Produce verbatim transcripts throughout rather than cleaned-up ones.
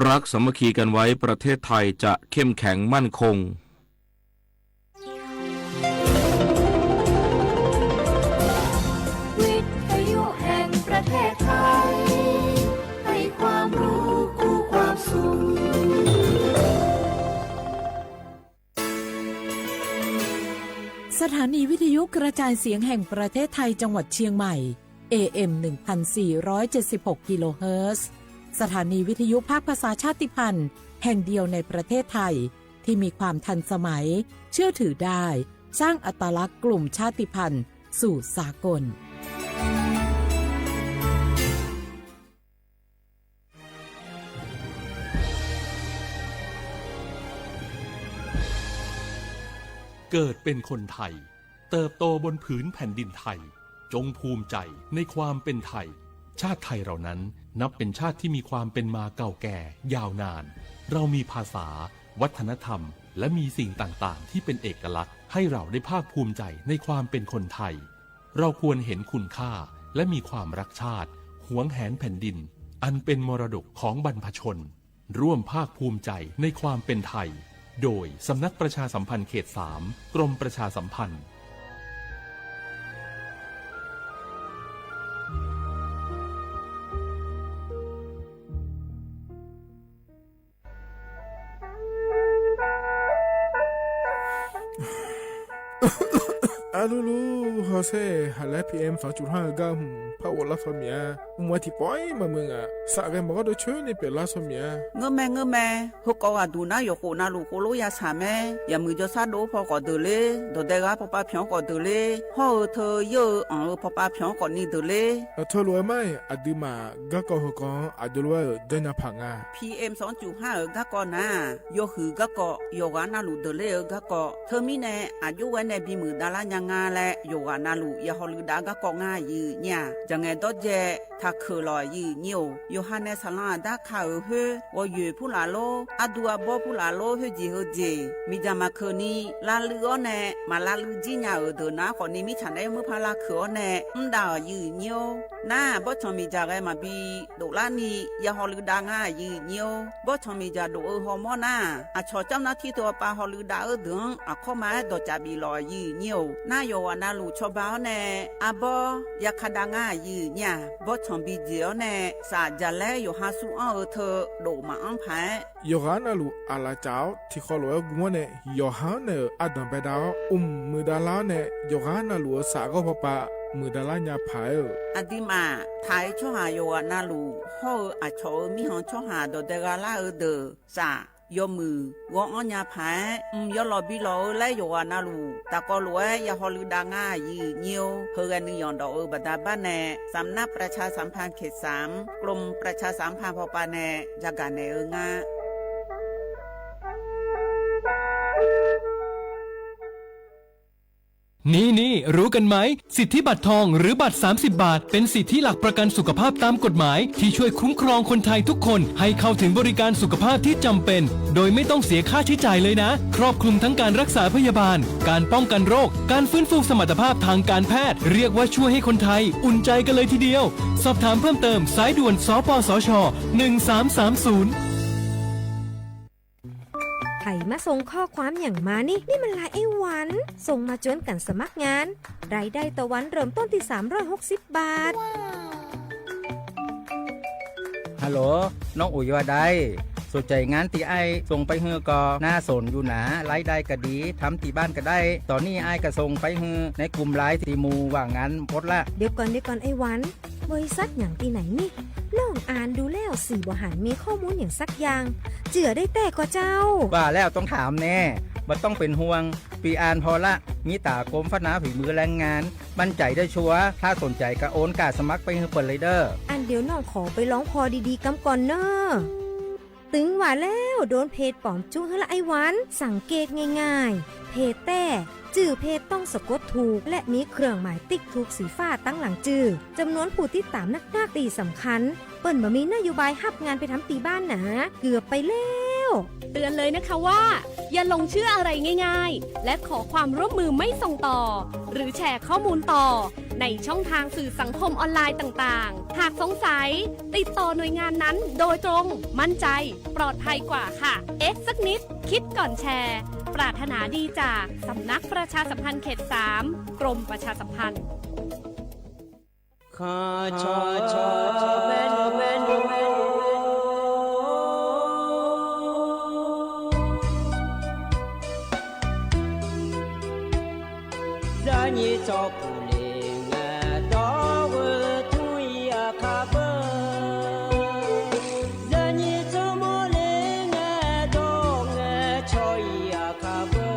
รักสามัคคีกันไว้ ประเทศไทยจะเข้มแข็งมั่นคง วิทยุแห่งประเทศไทย ให้ความรู้คู่ความสุข สถานีวิทยุกระจายเสียงแห่งประเทศไทยจังหวัดเชียงใหม่ เอเอ็ม หนึ่งพันสี่ร้อยเจ็ดสิบหก กิโลเฮิรตซ์ สถานีวิทยุภาคภาษาชาติพันธุ์แห่งเดียวในประเทศไทย ที่มีความทันสมัย เชื่อถือได้ สร้างอัตลักษณ์กลุ่มชาติพันธุ์สู่สากล เกิดเป็นคนไทย เติบโตบนผืนแผ่นดินไทย จงภูมิใจในความเป็นไทย ชาติไทยเรานั้นนับเป็นชาติที่มีความเป็นมาเก่าแก่ยาวนาน เรามีภาษา วัฒนธรรม และมีสิ่งต่างๆ ที่เป็นเอกลักษณ์ ให้เราได้ภาคภูมิใจในความเป็นคนไทย เราควรเห็นคุณค่า และมีความรักชาติ หวงแหนแผ่นดิน อันเป็นมรดกของบรรพชน ร่วมภาคภูมิใจในความเป็นไทย โดยสำนักประชาสัมพันธ์เขตสาม กรมประชาสัมพันธ์ Arlulu hawsher haqlaer P M สองจุดห้า gharhmq par ghoflar saw miq-a. Mq-a tiqpawf-ir maqmuiq ngaq, safghae maqgawr dov coer ni pyeuflar saw miq-a. Ngeurmae ngeurmae, heukawv ghaqduq nar yawqkhof navluf khof lof ya shaq mae. Yaqmuiq jawrshar dov-anr paw khawf deuq ler, dawqdae ghaq pawpav pyanq-anr khawf deuq ler, hawr-eu teu yeur-eu anq-eu pawpav pyanq-anr khawf ni deuq ler. Aqteu lof-aer mar-iq, aqduimaf garkawv heukanq-anr aqjox lof-aer-euq janrnya paq nga. P M สองจุดห้า euq garkawv nar-aq, yawhuiq garkawv, yawqghaq navluf deuq ler-eu garkawv. Teumirnae aqjox ghae nae bimuiq davlar nya nga laer yawqghaq navluf ya hawluiv dav garkawv ngar aqyuif nyir-aq, jaqngaeq dawrdzae taqkeuq lawq aqyuif nyir-or. Yawqha nae saqlanr aqdar ka-euq khoer, ghawqyoeq purlaf lor, ardu arbawr purlaf lor, khoerjeq heujeq miqdzaq maqkeuq ni, lavluiv-awr nae maq lavluiv jir nya-euq deuq nar khawf ni mirtsaq naeq-aer murpar lavkeuq-awr nae mr dav-euq aqyuif nyir-or. Nar-aq, bawrtsanq miqdzaq ghae maqbi doflar ni ya hawluiv dav ngar aqyuif nyir-or. Bawrtsanq miqdzaq dof-eu hawmawr nar-aq, aqcawq camr nar tir teu-awr pav hawluiv dav-eu deuq-anr aqkawr ma-aer dawqcaf bif lawq aqyuif nyir-or. Nar yawqghaq navluf cawba-awr nae arbawr yaka dav ngar aqyuif nyir-aq, bawrtsanq bijeq-awr nae saf jaqlaer yawqha sur anr-eu teu dof maqanr paq-aer, yawqghaq navluf aqlaf caf-awr tiqkhawf lof-aer gm-awr nae yawqha-anr naeq-euq ardanq baedav-awr, mq muiqdav lar-awr nae yawqghaq navluf-euq saf ghawr pawpav muiqdav lar nya paq-aer-euq. Aqduimaf taq-aer tsawrhaq yawqghaq navluf hawr-eu aqcawq-euq mirkhanq tsawrhaq dawqdae gha lar-eu deuq saf yawmuiq ghawr-anr nya paq-aer, mq yawlawq bi lawq-eu laer yawqghaq navluf taqkawv lof-aer ya hawluiv dav ngar aqyuif nyir-or. Heughae nuiyanq dawf-eu baqda bar nae สำนักประชาสัมพันธ์เขตสาม กรมประชาสัมพันธ์ pawpav nae yagaq naeq-eu nga. นี่ๆ รู้กันไหม สิทธิบัตรทองหรือบัตร สามสิบ บาท เป็นสิทธิหลักประกันสุขภาพตามกฎหมาย ที่ช่วยคุ้มครองคนไทยทุกคนให้เข้าถึงบริการสุขภาพที่จำเป็น โดยไม่ต้องเสียค่าใช้จ่ายเลยนะ ครอบคลุมทั้งการรักษาพยาบาล การป้องกันโรค การฟื้นฟูสมรรถภาพทางการแพทย์ เรียกว่าช่วยให้คนไทยอุ่นใจกันเลยทีเดียว สอบถามเพิ่มเติมสายด่วน สปสช หนึ่งสามสามศูนย์ ใครมาส่งข้อความอย่างมานี่ นี่มันไลน์ไอ้หวัน ส่งมาจวนกันสมัครงาน รายได้ต่อวันเริ่มต้นที่สามร้อยหกสิบบาท ฮัลโหล น้องอุ๋ยว่าได สนใจงานตี้อ้ายส่งไปหื้อก็น่าสนอยู่หนา รายได้ก็ดี ทำตี้บ้านก็ได้ ตอนนี้อ้ายก็ส่งไปหื้อในกลุ่มไลน์ตี้หมู่ว่างงานหมดละ เดี๋ยวก่อน เดี๋ยวก่อน ไอ้หวัน บริษัทหยังตี้ไหนนี่ ลองอ่านดูแล้ว สี่บ่หันมีข้อมูลอย่างสักอย่าง เจื่อได้แต้ก่อเจ้า ว่าแล้วต้องถามแน่ บ่ต้องเป็นห่วง ปีอ่านพอละ มีต๋ากรมพัฒนาฝีมือแรงงาน มั่นใจได้ชัวร์ ถ้าสนใจก็โอนการสมัครไปหื้อเปิ้นเลยเด้อ อันเดี๋ยวน้องขอไปลองผ่อดีๆ กำก่อนเน่อ ตึงว่าแล้ว โดนเพจป๋อมจุ๊หื้อละไอ้หวัน สังเกตง่ายๆ เพจแต้ จื่อเพจต้องสะกดถูก และมีเครื่องหมายติ๊กถูกสีฟ้าตั้งหลังจื่อ จำนวนผู้ติดตามนักๆ ตี้สำคัญ เปิ้นบ่มีนโยบายฮับงานไปทำตี้บ้านหนา เกือบไปแล้ว เตือนเลยนะคะว่า อย่าหลงเชื่ออะไรง่ายๆ และขอความร่วมมือไม่ส่งต่อ หรือแชร์ข้อมูลต่อ ในช่องทางสื่อสังคมออนไลน์ต่างๆ หากสงสัย ติดต่อหน่วยงานนั้นโดยตรง มั่นใจ ปลอดภัยกว่าค่ะ เอ๊ะสักนิด คิดก่อนแชร์ ปรารถนาดีจากสำนักประชาสัมพันธ์เขตสาม กรมประชาสัมพันธ์ Zaqnyiq tsawrpuq le ngae dawr-eu tmr-ir aqkar beu. Zaqnyiq tsawrmawr le ngae dawr ngae cawr-ir aqkar beu.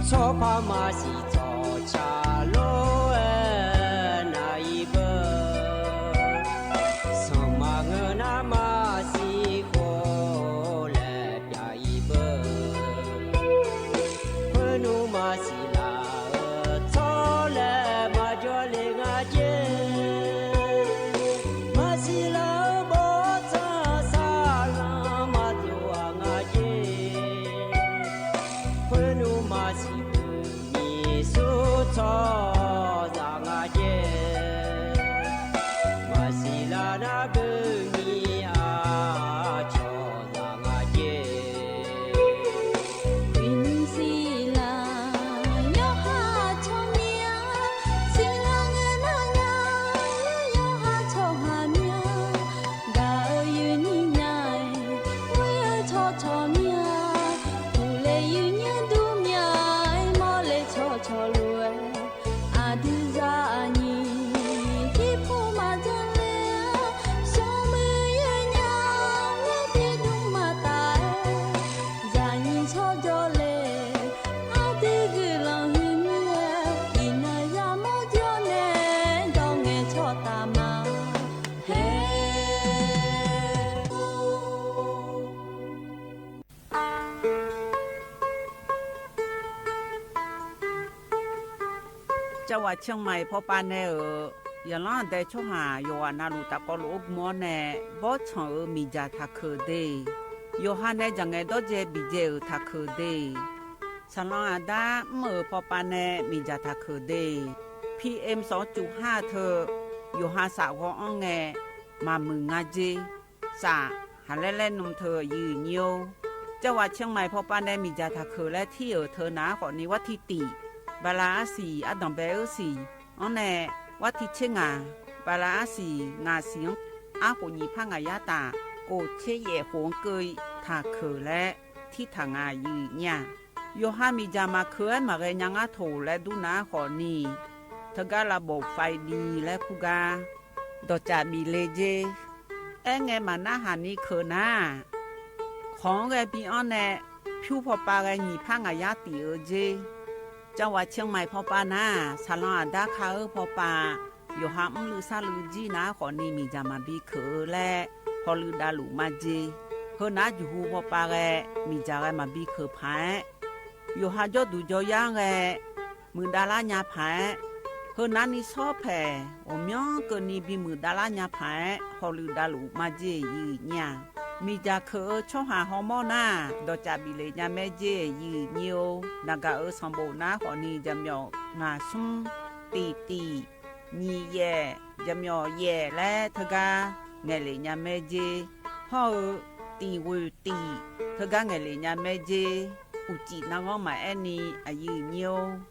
Tsawrpar maqsiq tsawrca lof-aer nav-ir beu. Sanqma ngeur nar maqsiq khof laer pyav-ir beu. Khoernmr maqsiq laf-eu tsawrlaer maqjawr le nga jer. Maqsiq laf-eu bawrtsanq saqlanq maqdov-aq nga jer. Khoernmr maqsiq beu nyiq sur tsawrhaqzaq nga jer. Maqsiq laf nar beu nyiq aqcawq zaq nga jer. Uiqnymr siqlaq yawqha tsawrmyanr, siqlaq ngae nar nya, yawqha tsawrhaq myanr, gaq-eu uiqnymr nya-aer, ghoer-eu tsawrcawq myanr, uqle uiqnymr dur myanr-aer, mawrle tsawrcawq lof-aer, aqdui zaqnyiq tirpov maqjanr le-a, smrmuiq yaer nya, ngar tiqdmr maqtaf-aer, zaqnyiq tsawrjawr le, aqdui guiqlanq huiq mir-aer, iqnan yamawr jawr nae, dawr ngae tsawrtaf ma. Haer. Cavghaq Ciangmaiq pawpav nae-euq, yaqlanr aqdae tsawrhaq yawqghaq navluf tafkawv lof-aer gm-awr nae, bawrtsanq-euq miqdzaq taqkeuq de. Yawqha nae dzaq ngae dawrdzae biqdzae-euq taqkeuq de. Saqlanr aqda mr-euq pawpav nae miqdzaq taqkeuq de. P M sawq-anr cuf har teu, yawqha saf ghawv-anr ngae, maqmuiq nga jer. Saf, haqlaer laer nm teu aqyuif nyir-or. Cavghaq Ciangmaiq pawpav nae miqdzaq taqkeuq laer tir-euq teu nav-aer khawfni, warti tiq, bala arsiq ardanq bae-eu siq-anr nae, warti tser ngaq, bala arsiq ngaq siq-anr arkhof nyiq par ngaq yar taf, kof tser yaef khof-anr keuv-ir taqkeuq laer tirtaq nga aqyuif nyir-aq. Yawqha miqdzaq maqkeuq-aer maqghae nya ngar toq laer dur nav-aer khawfni, teugar lavbof faiv bi laer kur gar, dawqcaf bif le jer. Aerngae maqnarhaq ni keuq nar-aq, khawq-anr ghae bi-anr nae pyur pawpav ghae nyiq par ngaq yar tif-eu jer. Cavghaq Ciangmaiq pawpav nar-aq, saqlanr aqda ka-eu pawpav, yawqha mrluiv sarluiv jir nav-aer khawfni miqdzaq maqbi keuq-eu laer hawluiv davluf majeq. Heunav jeqhu pawpav ghae, miqdzaq ghae maqbi keuq paq-aer, yawqha jawrduq jawryar-anr ghae muiqdav lar nya paq-aer, heunav ni shawr paeq ghawqmyanr keuvni bimuiq dav lar nya paq-aer hawluiv davluf majeq aqyuif nyir-aq. Miqdzaq keuq-eu tsawrhaq hawmawr nar-aq, dawqcaf bif le nya mae jeq aqyuif nyir-or. Naqgaq-euq sanqbof nar khawfni jaqmyawf ngaq smr, tiq tiq, nyiq yaef, jaqmyawf yaef laer teugar ngaeqlef nya mae jeq. Hawr-eu tiq ghoeq tiq teugar ngaeqlef nya mae jeq. Uqcif narghanr maqaer ni aqyuif nyir-or.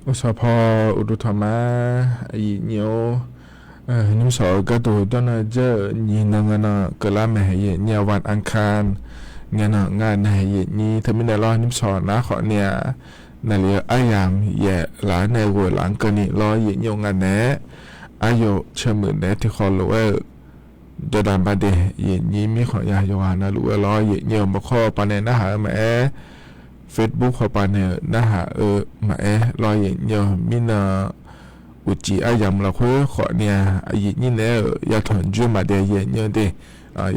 Uqsawq paw uqduq tawq ma, aqyuif nyir-or, nymrshawq-eu gharduq jawrnan dzeur-euq nyiq nan ngae nan keuvlar mae, aqyuif nyir-a, วันอังคาร ngae nan ngar nae aqyuif nyir teumirnae lawr, nymrshawq nar khawfni-a, naqli-eu aryamq yaef laf-anr nae ghoeq laf-anr keuvni lawr, aqyuif nyir-or, ngaq naeq-aer aryawf caemuiq naeq-aer tiqkhawf lof-aer-euq jawrdan baqde, aqyuif nyir mirkhanq ya yawqghaq navluf-aer lawr, aqyuif nyir-euq maqkhawr hawpaq nae narhaq-eu maqaer, Facebook hawpaq nae-euq narhaq-eu maqaer lawr, aqyuif nyir-euq mirnan uqcif aryamq lafkhoer khawfni-a, aqyuif nyir naeq-aer-euq yatanq joer maqde, aqyuif nyir-eu de,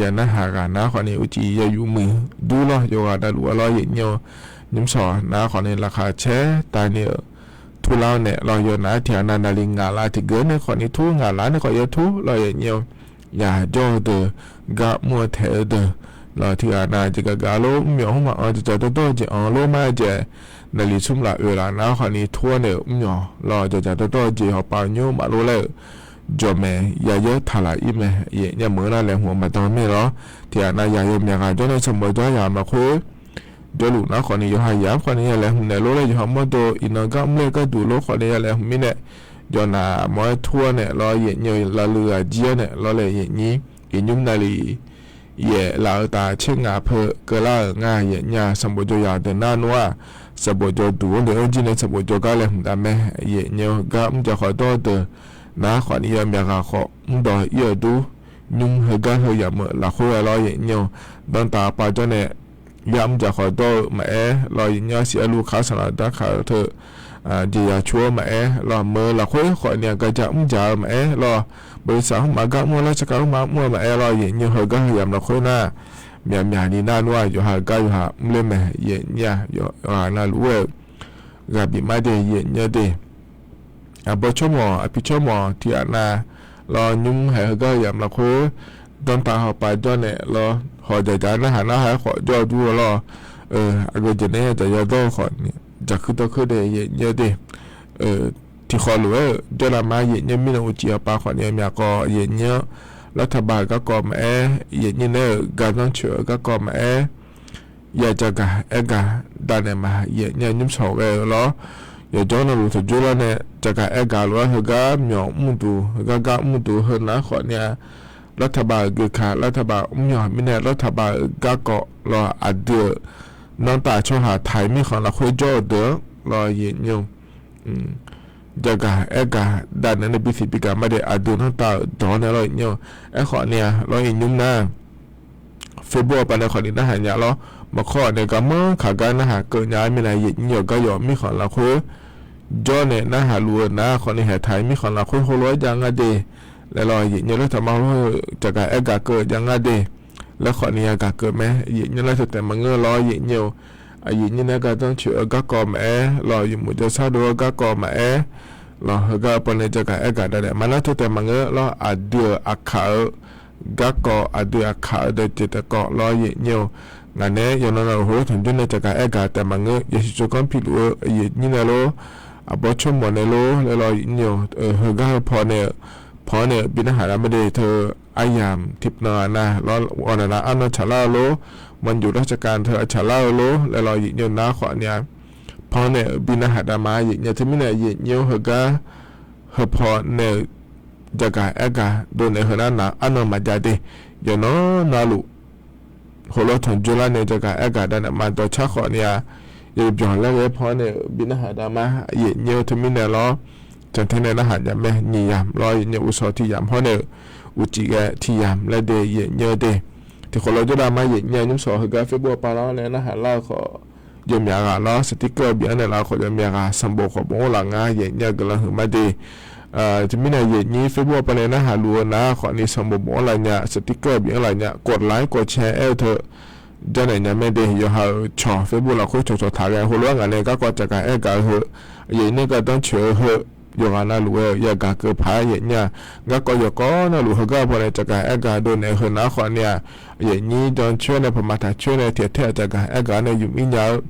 ya narhaq ghaq nar khawfni uqcif ya yuf muiq dur lawr, yawqghaq navluf-aer lawr, aqyuif nyir-or, nymrshawq nar khawfni laqkhaq caer tavni-euq turlar-awr naeq lawr, yawqnaf-aer tiqghaq nav naqli ngaq laf tiqgeu nae khawfni tur, ngaq laf nae khawf ya tur lawr, aqyuif nyir-or, yaq jawr-eu deuq, gar mr-eu taeq-eu deuq lawr, tiqghaq nav jeq gaq gaq lor, mr myawq hmr maqanr, jaqjaq dawrdawr-eu jeq anr lor, mar-eu jeq naqli smr laf oeq laf nar khawfni tur-awr naeq-euq mr myawq lawr, jaqjaq dawrdawr-eu jeq hawpaq nymr maqlor laer-euq jawqmaeq ya yaer taq laf-ir mae, aqyuif nyir-a, meuq-eu nar laeqhmq-eu maqdan mir lawr, tiqghaq nav yaq yawmyaq ghaq jawr nae sanqbof jawr yaq lafkhoer jawrluf nar khawfni yawqha yaq-anr khawfni ya laeqhmq naeq lor laer, yawqha mawrdo iqnan gar mr ler gharduq lor khawfni ya laeqhmq mirnae, yawqnaf mawr-aer tur-awr naeq lawr, aqyuif nyir-or, lavluiv aqjir-awr naeq lawr laer, aqyuif nyir iqnymr navluf yaef laf-eu taf tser ngaq peu keuvlar-euq ngar, aqyuif nyir-a, sanqbof jawr yaq deuq nar nmr-aq, sanqbof jawr duq-anr deuq-anr jir nae sanqbof jawr gar laeqhmq dav mae, aqyuif nyir-or, gar mr jaq khawf dawr-eu deuq nar khawfni yawmyaq ghaq khawf mrdawq ir-eu dur, nymr heugar heu yamq-euq lafkhoer-aer lawr, aqyuif nyir-or, danrtav pav jawr nae yar mr jaq khawf dawr-eu maqaer lawr, aqyuif nyir-a, siq arlu kaq sanqlaq darkaq-eu teu jeqzaq cu-eu maqaer lawr, meuq-eu lafkhoer khawfni-a, garja mr jaq-eu maqaer lawr, bawrisaq hmrma gar mr-eu lar, tsakaq hmrma mr-eu maqaer lawr, aqyuif nyir-or, heugar heu yamq lafkhoer nar, myaqmyaq ni nar nmr-aq, yawqha gar yawqha mr ler mae, aqyuif nyir-a, yawqghaq navluf-aer-euq ghaq bif mar de, aqyuif nyir-or de. Aqbawr tsawrmawq aqpi tsawrmawq tiqghaq nav lawr, nymr haeq heugar heu yamq lafkhoer danrtav hawpaq jawr naeq lawr, hawq jaqjaq narhaq narhaq-aer khawf jawr-eu dur-eu lawr, aqgeu jeq nae ya dzaq ya dawr-eu khawfni dzaq kuir dawr kuir de, aqyuif nyir-or de. Tiqkhawf lof-aer-euq jawrnav ma, aqyuif nyir-or, mirnan uqcif hawpaq khawfni-a, myaq khawf aqyuif nyir-anr lartaq baq-euq garkawv maqaer, aqyuif nyir nae-euq gardanr coeq-eu garkawv maqaer, ya jagaq aergaq dav naeq ma, aqyuif nyir-a, nymrshawq ghae-eu lawr, yawqjawr navluf tanqjor lar nae jagaq aergaq lof-aer heugar myawq mrduq, heugar gar mrduq, heu nar khawfni-a, lartaq baq-euq geukaq, lartaq baq mr myawq mirnae lartaq baq-euq garkawv lawr, aqdui-euq nanrtav tsawrhaq taq-iq mirkhanq lafkhoer jawr-eu deuq-anr lawr, aqyuif nyir-or, jagaq aergaq dav naeq nae bisiq bigaq mar de, aqdui nanrtav-euq dawq-anr nae lawr, aqyuif nyir-or, aerkhawfni-a lawr, iqnymr nar Facebook hawpaq nae khawfni narhaq nya lawr, maqkhawr-awq nae garmanr kaq gar narhaq keuv nya-aer mirnae, aqyuif nyir yawqgar yawq mirkhanq lafkhoer jawr nae narhaq luf-eu nar khawfni haeq taq-iq mirkhanq lafkhoer heulof-aer jav ngar de laer lawr, aqyuif nyir-or, lartaq baq heulof-aer jagaq aergaq keuv jav ngar de laer khawfni ya gaq keuv mae, aqyuif nyir-or, lartaq taef maqngeur lawr, aqyuif nyir-or, aqyuif nyir nae gardanr coeq-eu garkawv maqaer lawr, yawmuiq jawrshar dov-eu garkawv maqaer lawr, heugar-eu pawnae jagaq aergaq dav naeq ma, nar teu taef maqngeur lawr, aqdui-euq aqkaq-eu garkawv, aqdui aqkaq-eu dawq jeq taef kawv lawr, aqyuif nyir-or, ngaq nae-aer yawqnan navluf heulof tanqjor nae jagaq aergaq taef maqngeur, yasiq tsawrganr piluf-eu aqyuif nyir nae lor, aqbawr tsawrmawq nae lor laer lawr, aqyuif nyir-or, heugar heu pawnae-euq, pawnae-euq bi narhaq dav mar de, teu aryamq tiqnan-a nav lawr, awqnaq nav arnan tsaqlar-eu lor, manjuq lartsaqkaq teu tsaqlar-eu lor laer lawr, aqyuif nyir-or, nar khawfni-a, pawnae-euq bi narhaq dav ma, aqyuif nyir-or, teumirnae aqyuif nyir-or, heugar heu pawnae-euq jagaq aergaq dovnaeq heu nar nav arnan maqjav de, yawqnan navluf heulof tanqjor lar nae jagaq aergaq dav naeq ma, dawqcar khawfni-a, yawbyanq laer ghae-aer pawnae-euq bi narhaq dav ma, aqyuif nyir-or, teumirnae lawr, jantae nae narhaq nya mae, nyiq yamq lawr, aqyuif nyir-or, uqshawq tiq yamq hawr nae-euq uqcif ghae tiq yamq laer de, aqyuif nyir-or de. Tiqkhawf lawr jawrdav ma, aqyuif nyir-a, nymrshawq heugar Facebook hawpaq lawr nae narhaq lar-eu khawf, yawmyaq ghaq lawr, sticker bif-anr naeq laf khawf yawmyaq ghaq, sanqbof khawf bof-anr laf ngar, aqyuif nyir-a, guiqlanq huiq mar de. Teumirnae aqyuif nyir Facebook hawpaq nae narhaq luf-eu nar khawfni sanqbof bof-anr laf nya, sticker bif-anr laf nya, กดไลค์ กดแชร์ aer-eu teu jawrnaeq nya mae de. Yawqha-euq cawq Facebook lafkhoer cawqcawq taq ghae heulof-aer ngaq nae garkawv jagaq aergaq-eu heu, aqyuif nyir gardanr coeq-eu heu, yawqghaq navluf-aer ya gaq keuv paq-aer, aqyuif nyir-a, garkawv yawqkawv navluf heugar pawnae jagaq aergaq dovnaeq heu nar khawfni-a, aqyuif nyir jancoer nae paqma taq coer nae tiq taef-aer jagaq aergaq nae yuf mir nya-eu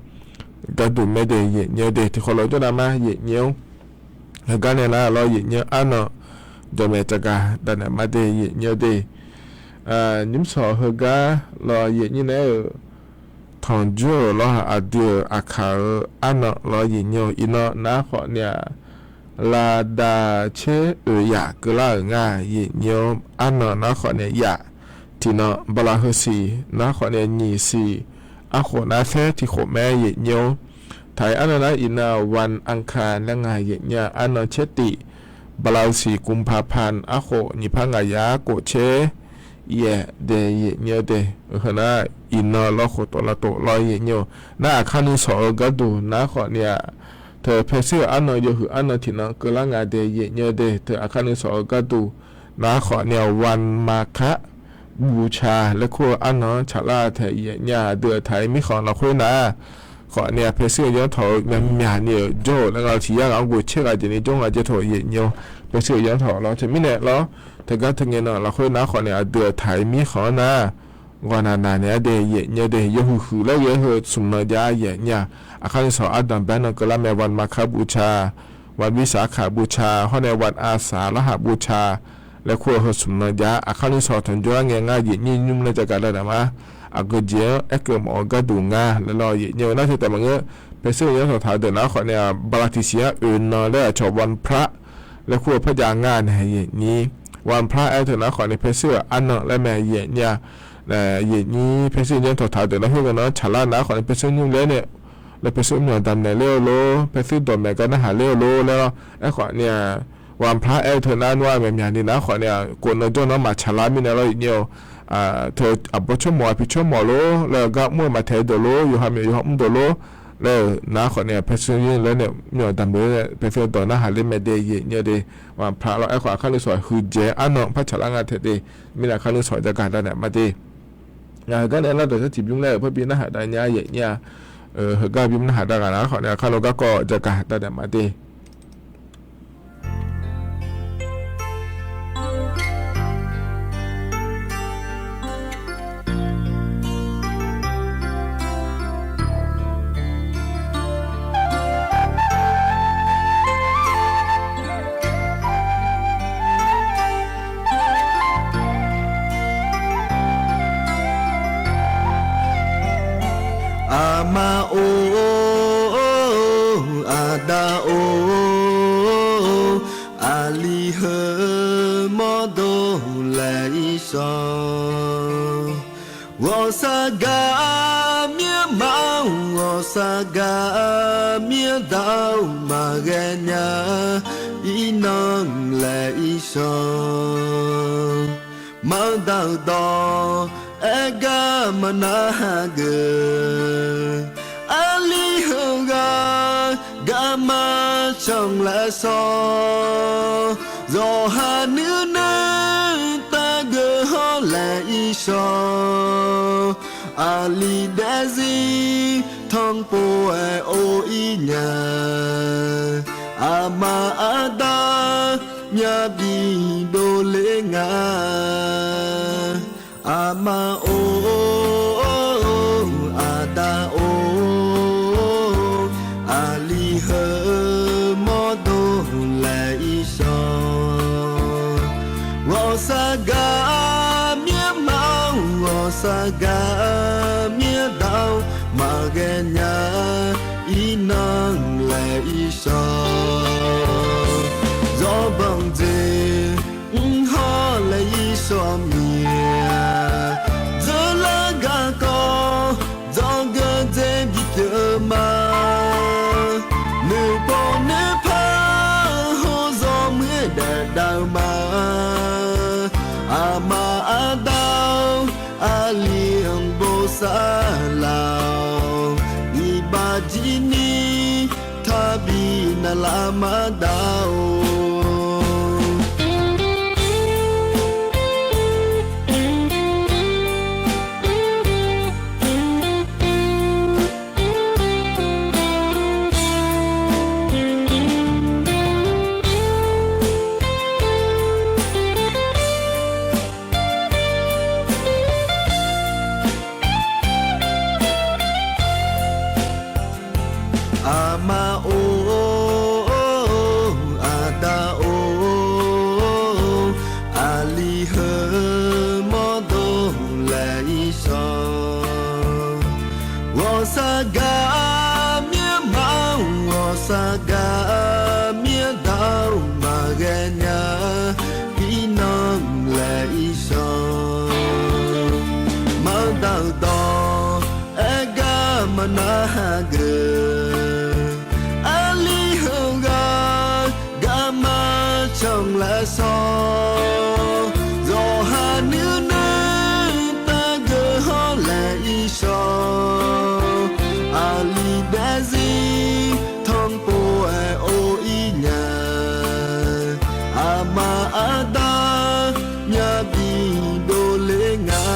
gharduq mae de, aqyuif nyir-or de. Tiqkhawf lawr jawrdav ma, aqyuif nyir-or, heugar nae nar lawr, aqyuif nyir-or, arnan jawqmaeq jagaq dav naeq ma de, aqyuif nyir-or de. Nymrshawq heugar lawr, aqyuif nyir nae aer-euq tanqjur-euq lawr-aq, aqdui-euq aqkaq-euq arnan lawr, yaeqnymr-eu iqnan nar khawf ni-aq, lavdav caer oeq yaf keuvlar-euq nga, yaeqnymr-eu arnan nar khawf ni-aq, yaf tiqnan bala heu siq nar khawf ni-aq, nyiq siq arkhof nar saer tiq khof mae, yaeqnymr-eu taq-iq arnan nar iqnan-aq, วันอังคาร laer nga, yaeqnymr-aq, arnan caer tif bala heu siq กุมภาพันธ์ arkhof nyiq par ngaq yaf kof caer yaef dae, yaeqnymr-eu dae. Heu nar iqnan lawr khof tov lar tov lawr, yaeqnymr-eu nar aqkar nuisawq-eu gharduq nar khawf ni-aq, teu paershuir-euq arnan yawhuiq arnan tiqnan keuvlar nga dae, yaeqnymr-eu dae. Teu aqkar nuisawq-eu gharduq nar khawf ni-aq, วันมาฆบูชา laer kur-eu arnan-anr tsaqlar taeq yaeqnymr-aq, aqdui-euq taq-iq mirkhanq lafkhoer nar khawf ni-aq, paershuir-eu yanr tawq-eu myaqmyaq ni-euq jawr-euq laer nga, tiqyar ghaq-anr ghoe caer ghaq jeq ni jawr nga jae tawq, yaeqnymr-eu paershuir-euq yanr tawq lawr. Teumirnae lawr, teugar teungae nan lafkhoer nar khawf ni aqdui-euq taq-iq mirkhanq-anr nar ghawqnaq naq naeq-aer dae, yaeqnymr-eu dae. Yawhuiq huiq laer ghae-eu heu smq nan jav yaeqnymr-aq, aqkar nuisawq ardanq bae nan keuvlar mae, วันมาฆบูชา วันวิสาขบูชา hawr nae วันอาสาฬหบูชา laer kur-eu heu smq nan jav aqkar nuisawq tanqjur-aer ngae ngar, yaeqnymr nymr laer jagaq dadaef ma. Aqgeujeq-anr aerkeuv mawf-eu gharduq nga laer lawr, yaeqnymr-eu nar teu taef maqngeur. Paershuir-eu yanr tawq taq-eu deuq nar khawf ni-aq, bala tiqsiq-anr oeq nan laer aqcawq วันพระ laer kur-eu par jav nga nae, yaeqnymr วันพระ aer teu nar khawf ni paershuir-euq arnan laer mae, yaeqnymr-aq, yaeqnymr paershuir-eu yanr tawq taq-eu deuq nar khoer nan-anr tsaqlar nar khawf ni paershuir nymr laer nae laer paershuir myawq damq naeq ler-eu lor, paershuir dawqmaeq gar narhaq ler-eu lor laer lawr. Aerkhawf ni-aq, วันพระ aer-eu teu nar nmr-aq, myaqmyaq ni nar khawf ni-aq, kof nan jawr nan-anr maqtsaqlar mirnae lawr, yaeqnymr-eu teu aqbawr tsawrmawf aqpiq tsawrmawf lor laer-eu gar mr-eu maqtaeq deuq lor, yawqha myawq yawqha mr deuq lor laer-euq nar khawf ni-aq, paershuir laer nae myawq damq naeq-aer paershuir dawq narhaq ler mae de, yaeqnymr-eu de. วันพระ lawr. Aerkhawf aqkar nuisawq huiqdzaeq-aer arnan par tsaqlar nga taef de. Mirnae aqkar nuisawq jagaq dadaef ma de. Ngaq heugar nae lar dawq sar tiqbymr laer-euq parbi narhaq dav nya, yaeqnymr-aq, heugar bymr narhaq dav ghaq nar khawf ni aqkar lo garkawv jagaq dadaef ma de. Aqma-or, aqda-or, aqli heu mawrdo laeq-ir shawr. Ghawqshaq gaq mirma-or, ghawqshaq gaq mirda-or, maqghae nya-ir nan laeq-ir shawr. Maqdaq-euq dawq aer gar maqnar hageuf. Aqli heughaq garma canq laer shawr. Zawqha nuinui taqgeuf hawr laeq-ir shawr. Aqli daefzir tanqpov-aer or-ir nya. Aqma aqda myavbi dovler nga. Aqma-or, aqda-or, aqli heu mawrdo laeq-ir shawr. Ghawqshaq gaq mirma-or, ghawqshaq gaq mirda-or, maqghae nya-ir nan laeq-ir shawr. Zawbanq dzeq mr hawr laeq-ir shawr mir-a. Dzeurlar garkawv dzawgeuf dzae bipyeuf ma. Nuipov nuipar hawr zawmuir daef dav-eu ma. Aqma aqda-or, aqli-anr bosav laf-awq. Iqbax jir ni taqbi navlaf maqdav-or. Aqma-or, Ghawqshaq gaq mirma-or, ghawqshaq gaq mirdav-or, maqghae nya-a, iqnan laeq irshawq. Maqdaq-euq dawq aer gar maqnar hageuf, aqli heughaq garma canq laer shawr. Zawqha nuinanr taqgeuf hawr laeq irshawq. Aqli daefzir tanqpov-aer or ir nya. Aqma aqda myavbi dovler nga.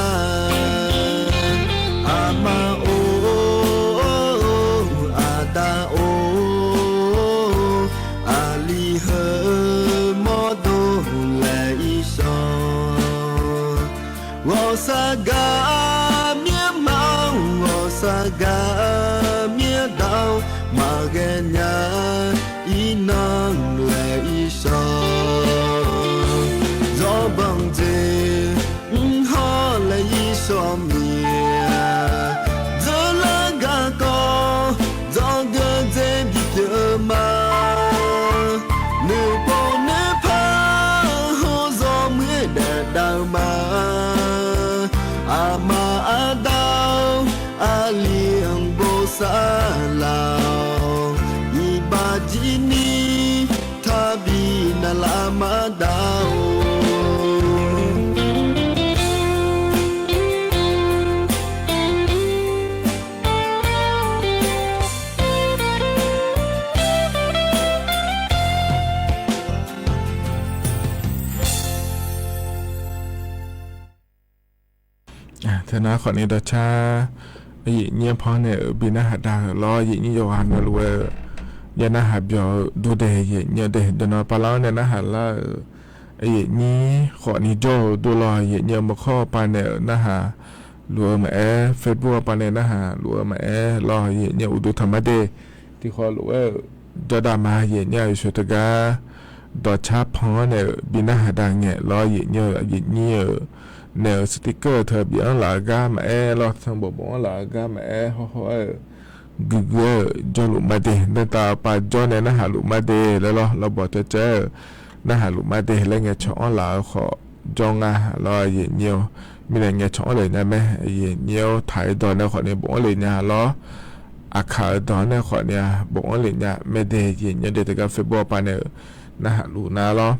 Aqma or, aqda or, aqli heu mawrdo laeq irshawq. Ghawqshaq gaq mirma-or, ghawqshaq gaq mirdav-or, maqghae nya-a, iqnan laeq irshawq. Zawbanq jeq mr hawr laeq irshawq mir-a. Dzeurlar garkawv dzawgeuf dzer bipyeuf-eu ma. Noeqpov noeqpar hawr zawmuiq-aer daef dav-eu ma. Aqma aqda-or, aqli-anr bosav laf-awq. Iqbax jir ni taqbi navlaf maqdav-or. Teunar khawfni dawqcar aqyuif nyir panr nae-euq bi narhaq dav-euq lawr, aqyuif nyir yawqghaq navluf-aer-eu ya narhaq byawq-eu dur de, aqyuif nyir-eu de, dawqnan pavlar-anr nae narhaq lar-euq aqyuif nyir khawfni jawr-eu dur lawr, aqyuif nyir-eu maqkhawr pav nae-euq narhaq luf-eu maqaer, Facebook pav nae narhaq luf-eu maqaer lawr, aqyuif nyir-eu uqduq taqmar de. Tiqkhawf lof-aer-euq jawrdav ma, aqyuif nyir-aq yawqshawq teugar dawqcar panr-anr nae-euq bi narhaq dav ngae lawr, aqyuif nyir-eu, aqyuif nyir-eu nae-euq sticker-eu teu bif-anr laf-eu gar maqaer lawr, sanqbof bof-anr laf-eu gar maqaer, hawr hawr-aer-euq guiqguiq-aer-euq jawrluf mar de, dantav pav jawr nae narhaq luf mar de laer lawr, lawrbawq caevcaev-aer-euq narhaq luf mar de laer ngaeqcawq-anr laf-eu khawf jawr nga lawr, aqyuif nyir-or. Mirnae ngaeqcawq-anr le nya mae, aqyuif nyir-or, taq-eu dawq nae khawfni bof-anr le nya lawr. Aqkaq-eu dawq nae khawfni-a bof-anr le nya mae de, aqyuif nyir-or de, teugar Facebook pav nae-euq narhaq luf nar lawr.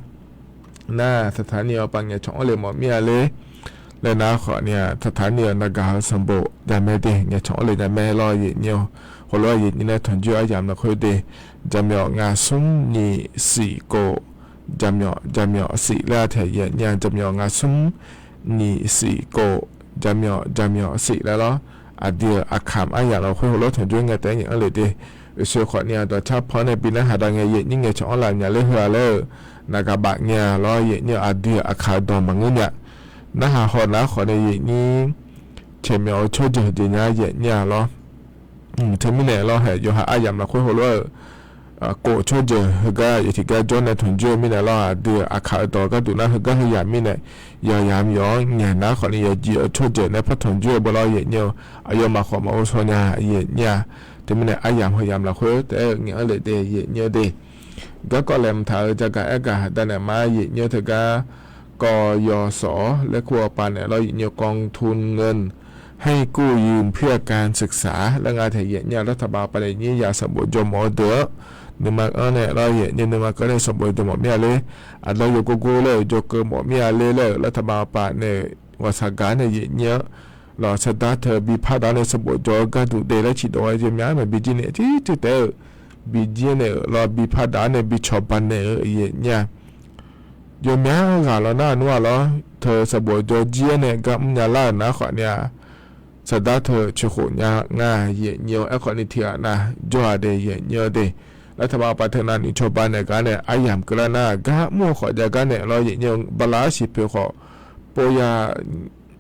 Nar-aq, taqtaq ni-awr pav ngaeqcawq-anr le mawf mir-a ler laer nar khawfni-aq, taqtaq ni-euq navgaq-eu sanqbof jamae de, ngaeqcawq-anr le nya mae lawr, aqyuif nyir-or. Heulof-aer aqyuif nyir nae tanqjoer aryamq lafkhoer de, jaqmyawf ngaq smr nyiq siq kof, jaqmyawf jaqmyawf siq laer-a taeq, aqyuif nyir-aq, jaqmyawf ngaq smr nyiq siq kof, jaqmyawf jaqmyawf siq laer lawr. Aqdui-euq aqkaq aryamq lafkhoer heulof-aer tanqjoer ngae taef-aer ngaeq-anr le de. Uqshoe khawfni-aq, dawqcar panr nae bi narhaq dav ngae, aqyuif nyir ngaeqcawq-anr laf nya ler heu-a laer-euq navgaq baf ngae-a lawr, aqyuif nyir-or, aqdui-euq aqkaq-eu dawq maqngeur nya. Narhaq haw nar khawfni aqyuif nyir caeqmyawf-eu tsawrjeuq jeq nya, aqyuif nyir-a lawr. Teumirnae lawr, haeq yawqha aryamq lafkhoer heulof-aer-euq kof tsawrjeuq heugar yawf tiqgar jawr nae tanqjoer-eu mirnae lawr, aqdui-euq aqkaq-eu dawq gharduq nar heugar heuyaq mirnae, yawqyamq yawq-anr ngaeq nar khawfni yawqjeq-eu tsawrjeuq nae par tanqjoer-eu beu lawr, aqyuif nyir-or. Aqyawfmaf khawf maqghov shaw nya, aqyuif nyir-a. Teumirnae aryamq heuyamq lafkhoer taef-aer ngaeq-anr le de, aqyuif nyir-or de. Garkawv laeqhmq taq-euq jagaq aergaq haqdanae ma, aqyuif nyir-or, teugar กยศ laer kur-eu pav nae lawr, aqyuif nyir-or, กองทุนเงินให้กู้ยืมเพื่อการศึกษา laer nga taeq, aqyuif nyir-a. Lar taqbaq pav nae nyir ya sanqbof jawr mawf-eu deuq-anr nuima anr nae lawr, aqyuif nyir nuima keuv nae sanqbof jawr mawf mir-a ler. Aqda yawqgor gor laer-euq jawrkeuv mawf mir-a ler laer-euq lar taqbaq pav nae ghawqshaq gaq nae aqyuif nyir-anr lawq saqdaq teu bi par daq nae sanqbof jawr-eu gharduq de laer ciqdov-aer jeq myav maeq bi jir nae tir tir taef-euq bi jir nae-euq lawr bi par daq nae bi cawba naeq-eu aqyuif nyir-a. Yawmyav ghaq lawr nar nmr-a lawr teu sanqbof jawr jir-aer nae gar mrnya lar-euq nar khawfni-a, saqdaq teu coeqkhof nya nga, aqyuif nyir-or. Aerkhawfni tiqghaq nav jawr-a de, aqyuif nyir-or de. Lar taqbaq pav teu navni cawba naeq gar nae aryamq keuvlar nar gar mr-eu khawf jav gar nae lawr, aqyuif nyir-or, bala arsiq poeq khawf pov ya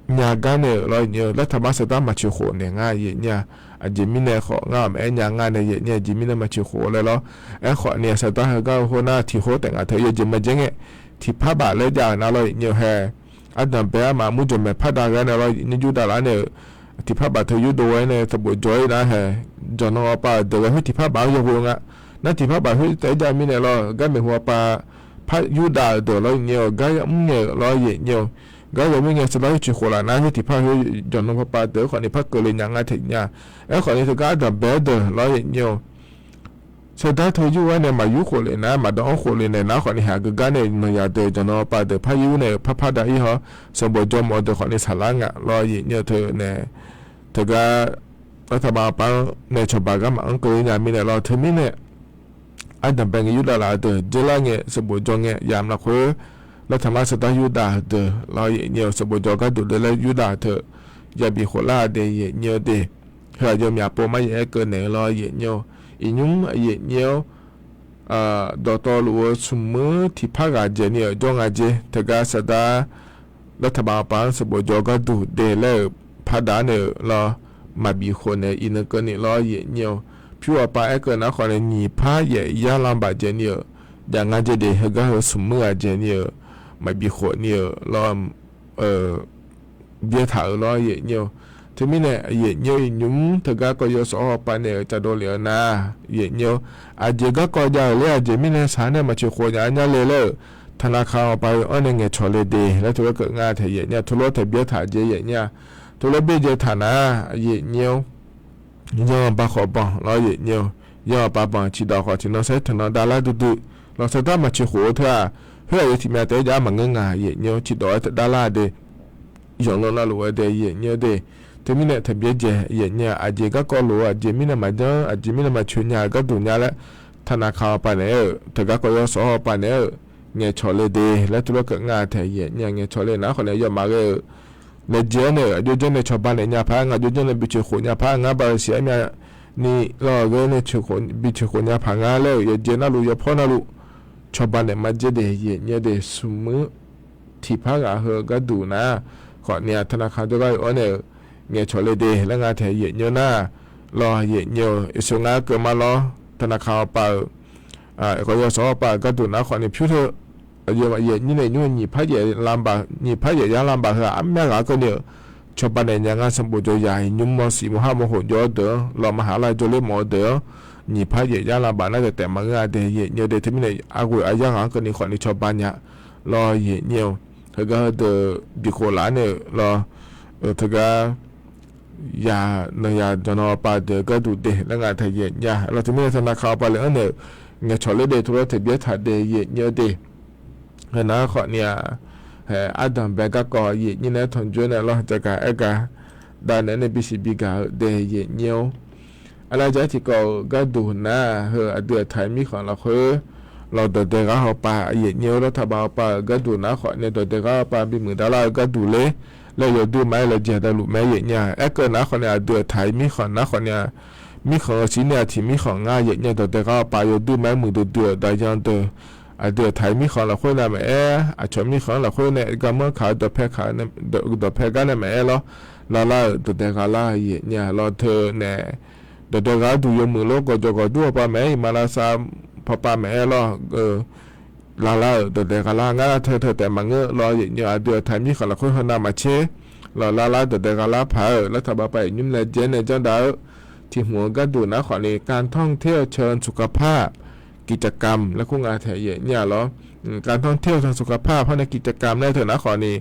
nya gar nae-euq lawr, aqyuif nyir-or. Lar taqbaq saqdaq maqcoeqkhof naeq nga, aqyuif nyir-a. Aqjeq mirnae khawf ngar-aq maqaer nya nga nae, aqyuif nyir-a, aqjeq mirnae maqcoeqkhof laer lawr. Aerkhawfni-a saqdaq heugar-eu khoernar tiq hor taef ngaq teu yawjeq maqjaer ngae, tiqpar baf laer jav-euq nar lawr, aqyuif nyir-or, hae. Ardanq bae armaf murjawq maeq par dav ghae nae lawr, aqyuif nyir jur dav lar nae-euq tiqpar baf teu yurdov-aer nae sanqbof jawr-ir nar hae, jawqnan awqpav-euq deuq ghae khoer tiqpar baf-anr yawghoe nga. Nar tiqpar baf khoer taef-aer jav mirnae lawr, gar maeqhu awqpav, par Yurdav-euq deuq lawr yaeq nyae-awq, gar yamr ngae-euq lawr yaeq nyae-awq. Gar yamr ngae saqdar khoer ciq khof laf nar khoer tiqpar khoer jawqnan pavpav deuq-aer khawfni par keuvle nya nga taef nya. Aerkhawfni teugar ardanq bae-aer deuq lawr yaeq nyae-awq. Saqdar teu yur-aer nae maqyur khof lef nar, maqdawv-anr khof lef naeq nar khawfni haq geugar nae nawq yaq deuq jawqnan pavpav deuq par yur nae-euq parpar dav-ir haw, sanqbof jawrmawf-eu deuq khawfni saqlar nga lawr yaeq nyae-eu teu nae, teugar lawr taqbaq awqpav-anr nae cawba gar maqanr keuvle nya mirnae lawr teumirnae ardanq bae ngae Yurdav laf-eu deuq dzeurlar ngae sanqbof jawr ngae yamq lafkhoer, lawr taqmar saqdar Yurdav deuq lawr yaeq nyae-awq, sanqbof jawr gharduq deuq laer Yurdav teu yabi khof lar-a de yaeq nyae-eu de. Heu-aq yawmyaq pov mar yaeq-aer keuv naeq-eu lawr yaeq nyae-awq. Iqnymr yaeq nyae-awr dawqtawvluf-eu smq muir tiqpar ghaq dzaeqni-euq jawr nga jeq teugar saqdar lawr taqbaq awqpav-anr sanqbof jawr gharduq de laer-euq pardav naeq-euq lawr maqbif khof naeq iqnan keuvni lawr yaeq nyae-awq. Pyur awqpav aerkeuv nar khawfni nyiq par yaef yar lanbaq dzaeqni-euq jav nga jeq de heugar heu smq muir ghaq dzaeqni-euq maqbif khof ni-euq lawr byaertaq-euq lawr yaeq nyae-awq. Teumirnae yaeq nyae-awr iqnymr teugar kawv yawsawq-awr hawpav naeq-euq caqdov lef-eu nar yaeq nyae-awr, aqjeq garkawv jav-euq ler aqjeq mirnae saq-anr nae maqcoeq khof nya-a nya le laer-euq taqnaqkaq awqpav-eu anr nae ngaeqcawq le de laer teulof keuv nga taeq yaeq nyae-a, teulof taeq byaertaq jeq yaeq nyae-a, teulof byaer dzae taq nar yaeq nyae-awr, yanr-eu bav khawf banq lawr yaeq nyae-awr, yanr-eu bav banq ciqdawq khawf tiqnan saer taqnan davlar duidui lawr saqdar maqcoeq khof-eu teu-aq, khoer-aq yawtiq myav taef-aer jav-ar maqngeur nga yaeq nyae-awr ciqdawq-aer taqdavlar-a de. Yawqnan navluf-aer de yaeq nyae-awr de. Teumirnae taqbyaer dzae yaeq nyae-a, aqjeq garkawv lof-eu aqjeq mirnae maqjanr, aqjeq mirnae maqcoeq nya-eu gharduq nya laer taqnaqkaq hawpav naeq-aer-euq teugar kawv yawsawq-awr hawpav naeq-aer-euq ngaeqcawq le de laer teulof keuv nga taeq yaeq nyae ngaeqcawq le nar khawfni yawmaf ghae-euq laejae-anr nae-euq aqjox janr nae cawba naeq nya paq-aer nga, aqjox janr nae bicoeq khof nya paq-aer nga, baqsiq-aer myavni lawr ghae nae bicoeq khof nya paq nga laer-euq yawjae navluf yawpawr navluf cawba naeq ma dzaer de yaeq nyae-awr de. Smq muir tiqpar ghaq heu gharduq nar khawfni-aq taqnaqkaq jawrgar yawf-anr nae-euq ngaeqcawq le de laer nga taeq yaeq nyae-awr nar lawr yaeq nyae-awr, iqsur ngar keuv ma lawr taqnaqkaq hawpav-euq kawv yawsawq-awr hawpav-euq gharduq nar khawfni pyur teu yaeq nyir nae nymr nyiq par yaef yar lanbaq heu-aq armyav ghaq-anr keuvni-euq cawba naeq nya ngar sanqbof jawr yaq iqnymr mawr siq mawr har mawr khof jawr-eu deuq-anr lawr maqhaq lar jawrler mawf-eu deuq-anr nyiq par yaef yar lanbaq nar taef taef maqngeur-a de yaeq nyae-awr de. Teumirnae arghof aryar ghaq-anr keuvni khawfni cawba nya lawr yaeq nyae-awr, heugar heudeuq bikhof laf-anr nae-euq lawr teugar yaq nan yaq jawqnan hawpav deuq gharduq de laer nga taeq yaeq nya lawr teumirnae taqnaqkaq hawpav le-anr nae-euq ngaeqcawq ler de teulof taeq byaertaq de yaeq nyae-awr de. Heunar khawfni-aq, ardanq bae garkawv yaeq nyir nae-aer tanqjoer nae lawr jaqgaq aer gar dav naeq-aer nae bisiq bigaq-eu de yaeq nyae-awr, arlajaq tiqkawv-euq gharduq nar-aq heu aqdui aqtaq-iq mirkhanq lafkhoer lawr dawqdae ghaq hawpav yaeq nyae-awr lawr taqbaq hawpav-euq gharduq nar khawfni dawqdae ghaq hawpav bimuiq davlar-eu gharduq ler laer yawduq ma-aer laejae davluf mae yaeq nya. Aerkeuv nar khawfni aqdui aqtaq-iq mirkhanq nar khawfni-aq mirkhanq-euq siqner aqtaq-iq mirkhanq ngar yaeq nya dawqdae ghaq hawpav yawduq ma-aer muiqdui dui-euq daqyan deuq aqdui aqtaq-iq mirkhanq lafkhoer nae maqaer, aqcawq mirkhanq lafkhoer nae garmanr kaq-eu dawqpae kaq-eu dawqpae gar nae maqaer lawr, lavlar-euq dawqdae ghaq lar yaeq nya lawr teu nae dawqdae ghaq arduq yawmuiq lor gawqjawq gawqdur hawpav maqaer, iqmalavshav hawpav maqaer lawr, lavlar-euq dawqdae ghaq lar ngar lar teu teu taef maqngeur lawr yaeq nya. Aqdui aqtaq-iq mirkhanq lafkhoer heunav maqtser lawr lavlar dawqdae ghaq lar paq-aer-euq lawr taqbaq pav-iq nymr laejae nae janrdav-eu tiq hmq-eu gharduq nar khawfni การท่องเที่ยวเชิงสุขภาพ กิจกรรม laer kur nga taeq yaeq nya lawr. การท่องเที่ยวเชิงสุขภาพ par nae กิจกรรม laer teu nar khawfni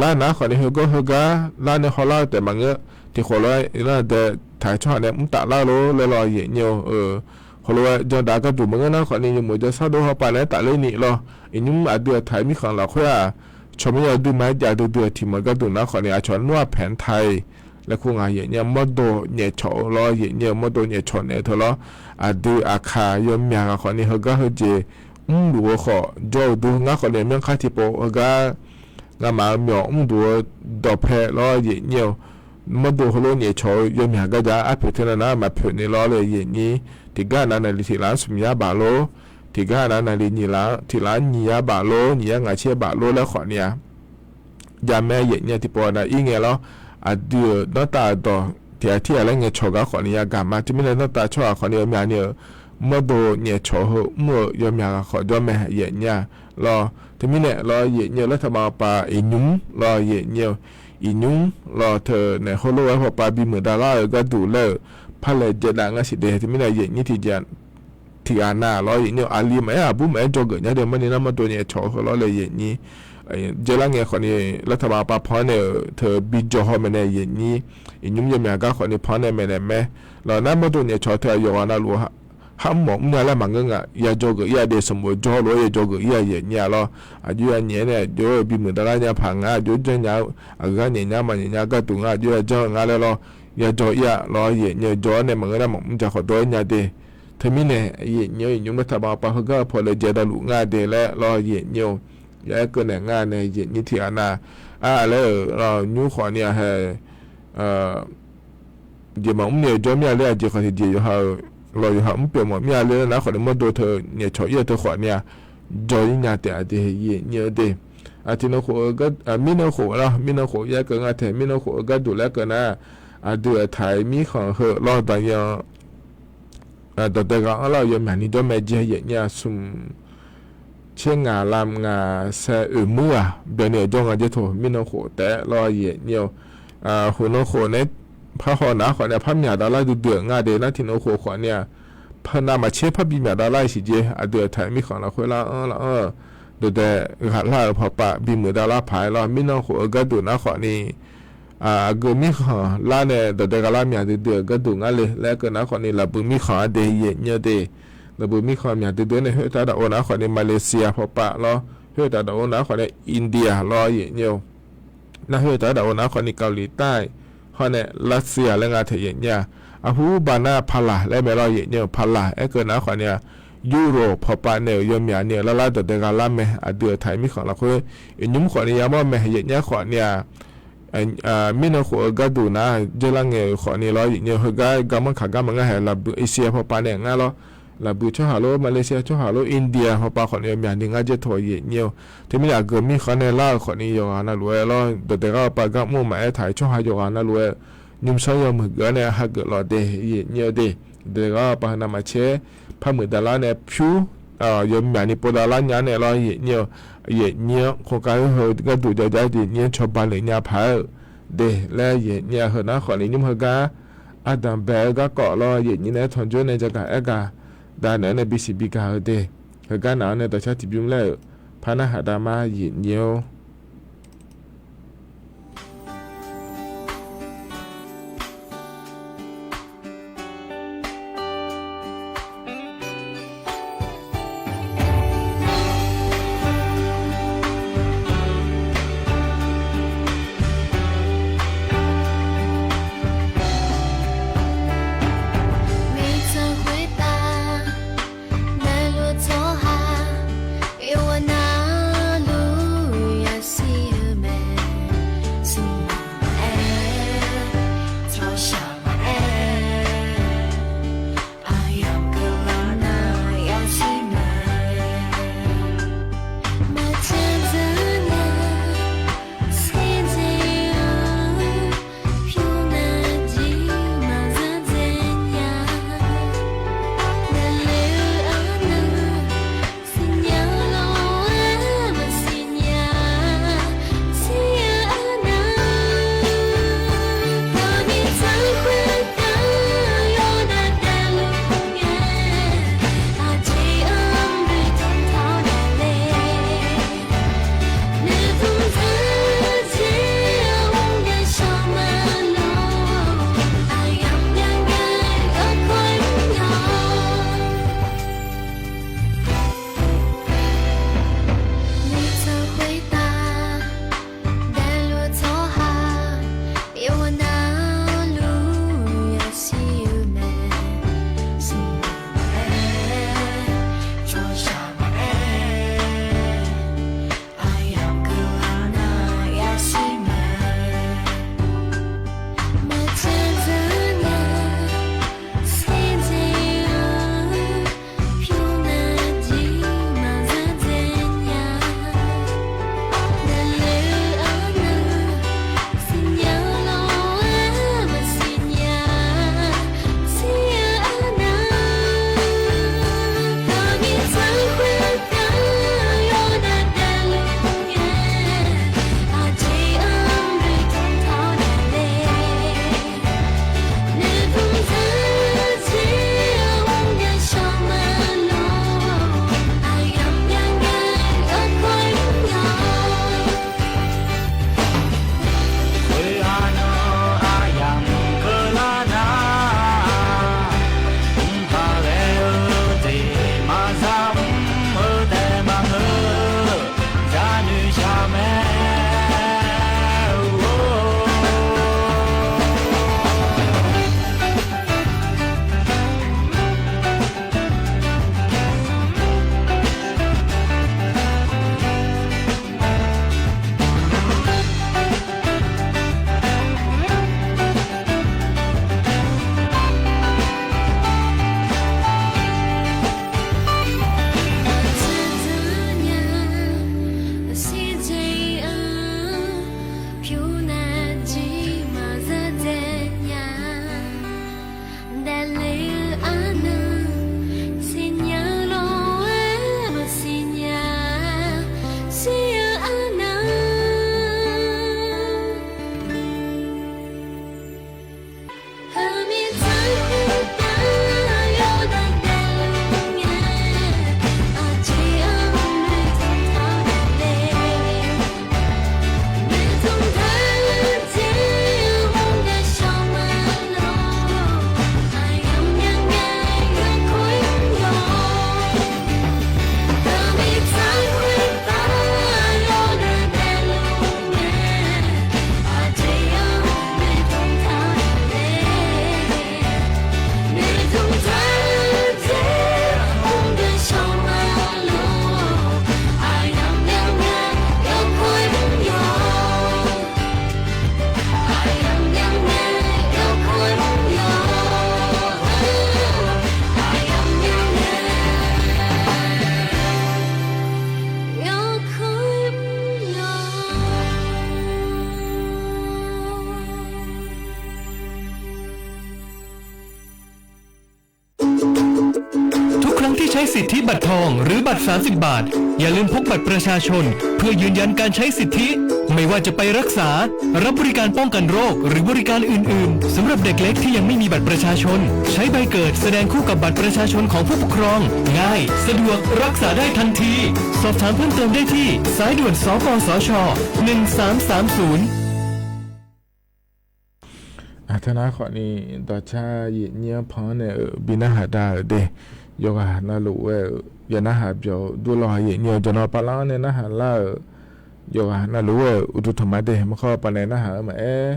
lar nar khawfni heugawr heugar lar nae hawlar-eu taef maqngeur. Tiqkhof lof-aer iqnan dae taq-eu tsawrhaq nae mr taf lar lor laer lawr yaeq nya-eu heulof-aer janrdav gharduq maqngeur nar khawfni yawmuiq jawrsar dov hawpav nae-aer tafler ni lawr. Iqnymr aqdui aqtaq-iq mirkhanq lafkhoer-aq cawq maqya dui ma-aer jav duidui-eu tiq meuq gharduq nar khawfni aqcawq nmr-aq แผนไทย laer kur nga yaeq nya-eu mawrdo nyaefcawq-eu lawr yaeq nya-eu mawrdo nyaefcawq naeq-eu teu lawr. Aqdui aqkaq yawmyaq ghaq khawfni heugar heujeq mrluf-eu khawf jawr-eu dur ngar khawfni myanrkhar tiqpov heugar ngamaf-euq myawq mrduq-eu dawqpae lawr yaeq nya-eu mawrdo heulof nyaefcawq-eu yawmyaq garjav arpoeq teunav nar maqpoeq ni lawr le yaeq nyir. Tiqgar nav naqli tiq laf-anr smq yar baf lor. Tiqgar nav naqli nyiq laf-anr tiq laf-anr nyiq yar baf lor, nyiq yar ngaq tser baf lor laer khawfni-aq jamae yaeq nya tiqpov nav ir ngae lawr. Aqdui-euq danrtav-euq dawq tiq ghaq tir ghaq laer ngaeqcawq gar khawfni yagaq ma. Teumirnae danrtav tsawrhaq khawfni-eu myavni-euq mawrdo nyaefcawq heu mr-eu yawmyaq ghaq khawf jawr mae yaeq nya lawr. Teumirnae lawr yaeq nya-eu lawr taqbaq pav iqnymr lawr yaeq nya-eu iqnymr lawr teu naeq hawrlof-aer hawpav bimuiq davlar-eu gharduq laer-euq par laejae dav ngar siq de. Teumirnae yaeqnyir tiqjeq tiq ghaq nav lawr yaeqnyir-eu aqli maqaer aqbur maqaer jawrgeuf nya de. Marni nar mawrdo nyaefcawq-eu heu lawr laer yaeqnyir dzaelar ngae khawfni lavtaq baq pav panr nae-euq teu bijawr haw maeqnaeq yaeqnyir iqnymr yawmyaq gar khawfni panr nae maeqnaeq mae. Lawq nar mawrdo nyaefcawq teu-aq yawqghaq navluf-eu harmr mawf mrnya laer maqngeur nga. Yajawr geuf ir-a de. Sanqbof jawr lof-aer yajawr geuf ir-a yaeqnyir-a lawr. Aqjox yanyaf-aer nae aqjox-eu bimuiq davlar nya paq nga. Aqjox janrnya-eu aqgeu gar nyaef nya maqnyaef nya gharduq nga. Aqjox yajanr-eu nga laer lawr. Yajawr ir-a lawr yaeqnyir-eu jawr-awr nae maqngeur nar maqmr jaq khawf dawr-aer nya de. Teumirnae yaeqnyir-eu iqnymr lavtaq baq pav heugar-eu paw laejae davluf nga de laer lawr yaeqnyir-eu ya aer keuv naeq nga nae yaeqnyir tiq ghaq nav-a laer-euq nymr khawfni-a hae jeq maqmr ni-eu jawr mir-a ler aqjeq khawf tiqjeq yawqha-euq lawq yawqha mr pyeuf mawf mir-a ler nar khawfni mawrdo teu nyaefcawq ir-eu teu khawfni-a jawr ir nya taef-a de yaeqnyir-eu de. Aqtiq nan khof-eu mirnan khof lar mirnan khof ya aer keuv nga tae mirnan khof-eu gharduq laer keuv nar, aqdui-euq taq-iq mirkhanq heu lawr daqyan dawqdae ghaq anrlar-eu yawmyaq ni jawr mae jeq yaeqnyir-a smq tser ngaq lam ngaq sae oeq muir-aq byanni-euq jawr nga jer teu mirnan khof taef-aer lawr yaeqnyir-eu. Khof nan khof nae parhaw nar khawfni-a par myaq davlar duidui-euq nga de. Nar tiq nan khof khawfni-a paqnav maqtser par bimyaq davlar-iq siq jeq aqdui-euq taq-iq mirkhanq lafkhoer lar anr lar anr-euq dawqdae ghaqlar-euq pawpav bimuiq davlar paq-aer lawr mirnan khof-eu gharduq nar khawfni aqgeu mirkhanq lar nae dawqdae ghaqlar myaq duidui-euq gharduq ngar le laer keuv nar khawfni lafbui mirkhanq-a de yaeqnyir-eu de. Lafbui mirkhanq myaq duidui-aer nae khoertav daqov nar khawfni Malaysia pawpav lawr khoertav daqov nar khawfni India lawr yaeqnyir-eu nar khoertav daqov nar khawfni Kavliqtav hawr nae Russia laer nga tae yaeqnyir-a. Aqhu baq nar paqlaq laer mae lawr yaeqnyir-eu paqlaq aer keuv nar khawfni-a Europe pawpav nae-euq yawmyaq ni-euq larlar dawqdae ghaqlar mae. Aqdui-euq taq-iq mirkhanq lafkhoer iqnymr khawfni yamawr mae yaeqnyir khawfni-a mirnan khof-eu gharduq nar dzaerlar ngae-euq khawfni lawr yaeqnyir-eu heugar garmanr kaq gar maqngar hae lafbui Asia pawpav nae ngar lawr. Lafbui tsawrhaq lor Malaysia tsawrhaq lor India pawpav khawfni yawmyaq ni ngar dzaer taq yaeqnyir-eu. Teumirnae aqgeu mirkhanq nae lar-euq khawfni yawqghaq navluf-aer lawr dawqdae ghaq-eu pav gar mr-eu maqaer taq-iq tsawrhaq yawqghaq navluf-aer nymrsanr yawmuiq geuf-awr nae hageuf lawq de yaeqnyir-eu de. Dawqdae ghaq-eu pav heu navmaqtser par muiq davlar nae pyur yawmyaq ni pov davlar nya nae lawr yaeqnyir-eu yaeqnyir-anr khoergar heu gharduq jav jar yaeqnyir-anr cawba lef nya paq-aer-euq de laer yaeqnyir-a heu nar khawfni nymr heugar ardanq bae-eu garkawv lawr yaeqnyir nae-aer tanqjor nae jagaq aer gaq dav naeq-aer nae bisiq bigaq-eu de. Heugar naq-anr nae dawqshar tiqbymr laer-euq par narhaq dav ma yaeqnyir-or. Miqdzaq khoertav maeqluf tsawrhaq iqghaq navluf สิทธิบัตรทองหรือบัตรสามสิบบาท อย่าลืมพกบัตรประชาชนเพื่อยืนยันการใช้สิทธิ ไม่ว่าจะไปรักษา รับบริการป้องกันโรค หรือบริการอื่นๆ สำหรับเด็กเล็กที่ยังไม่มีบัตรประชาชน ใช้ใบเกิดแสดงคู่กับบัตรประชาชนของผู้ปกครอง ง่าย สะดวก รักษาได้ทันที สอบถามเพิ่มเติมได้ที่ สายด่วน สปสช. หนึ่งสามสามศูนย์ Teunar khawfni dawqcar yaeqnyir-anr pan-anr nae-euq bi narhaq da-euq de, yawqghaq navluf-aer-euq ya narhaq byawq-eu durlaw yaeqnyir-eu jawqnan pavlar-anr nae narhaq lar-euq, yawqghaq navluf-aer-euq uqduq tanqma de, maqkhawr pavnae narhaq-eu maqaer,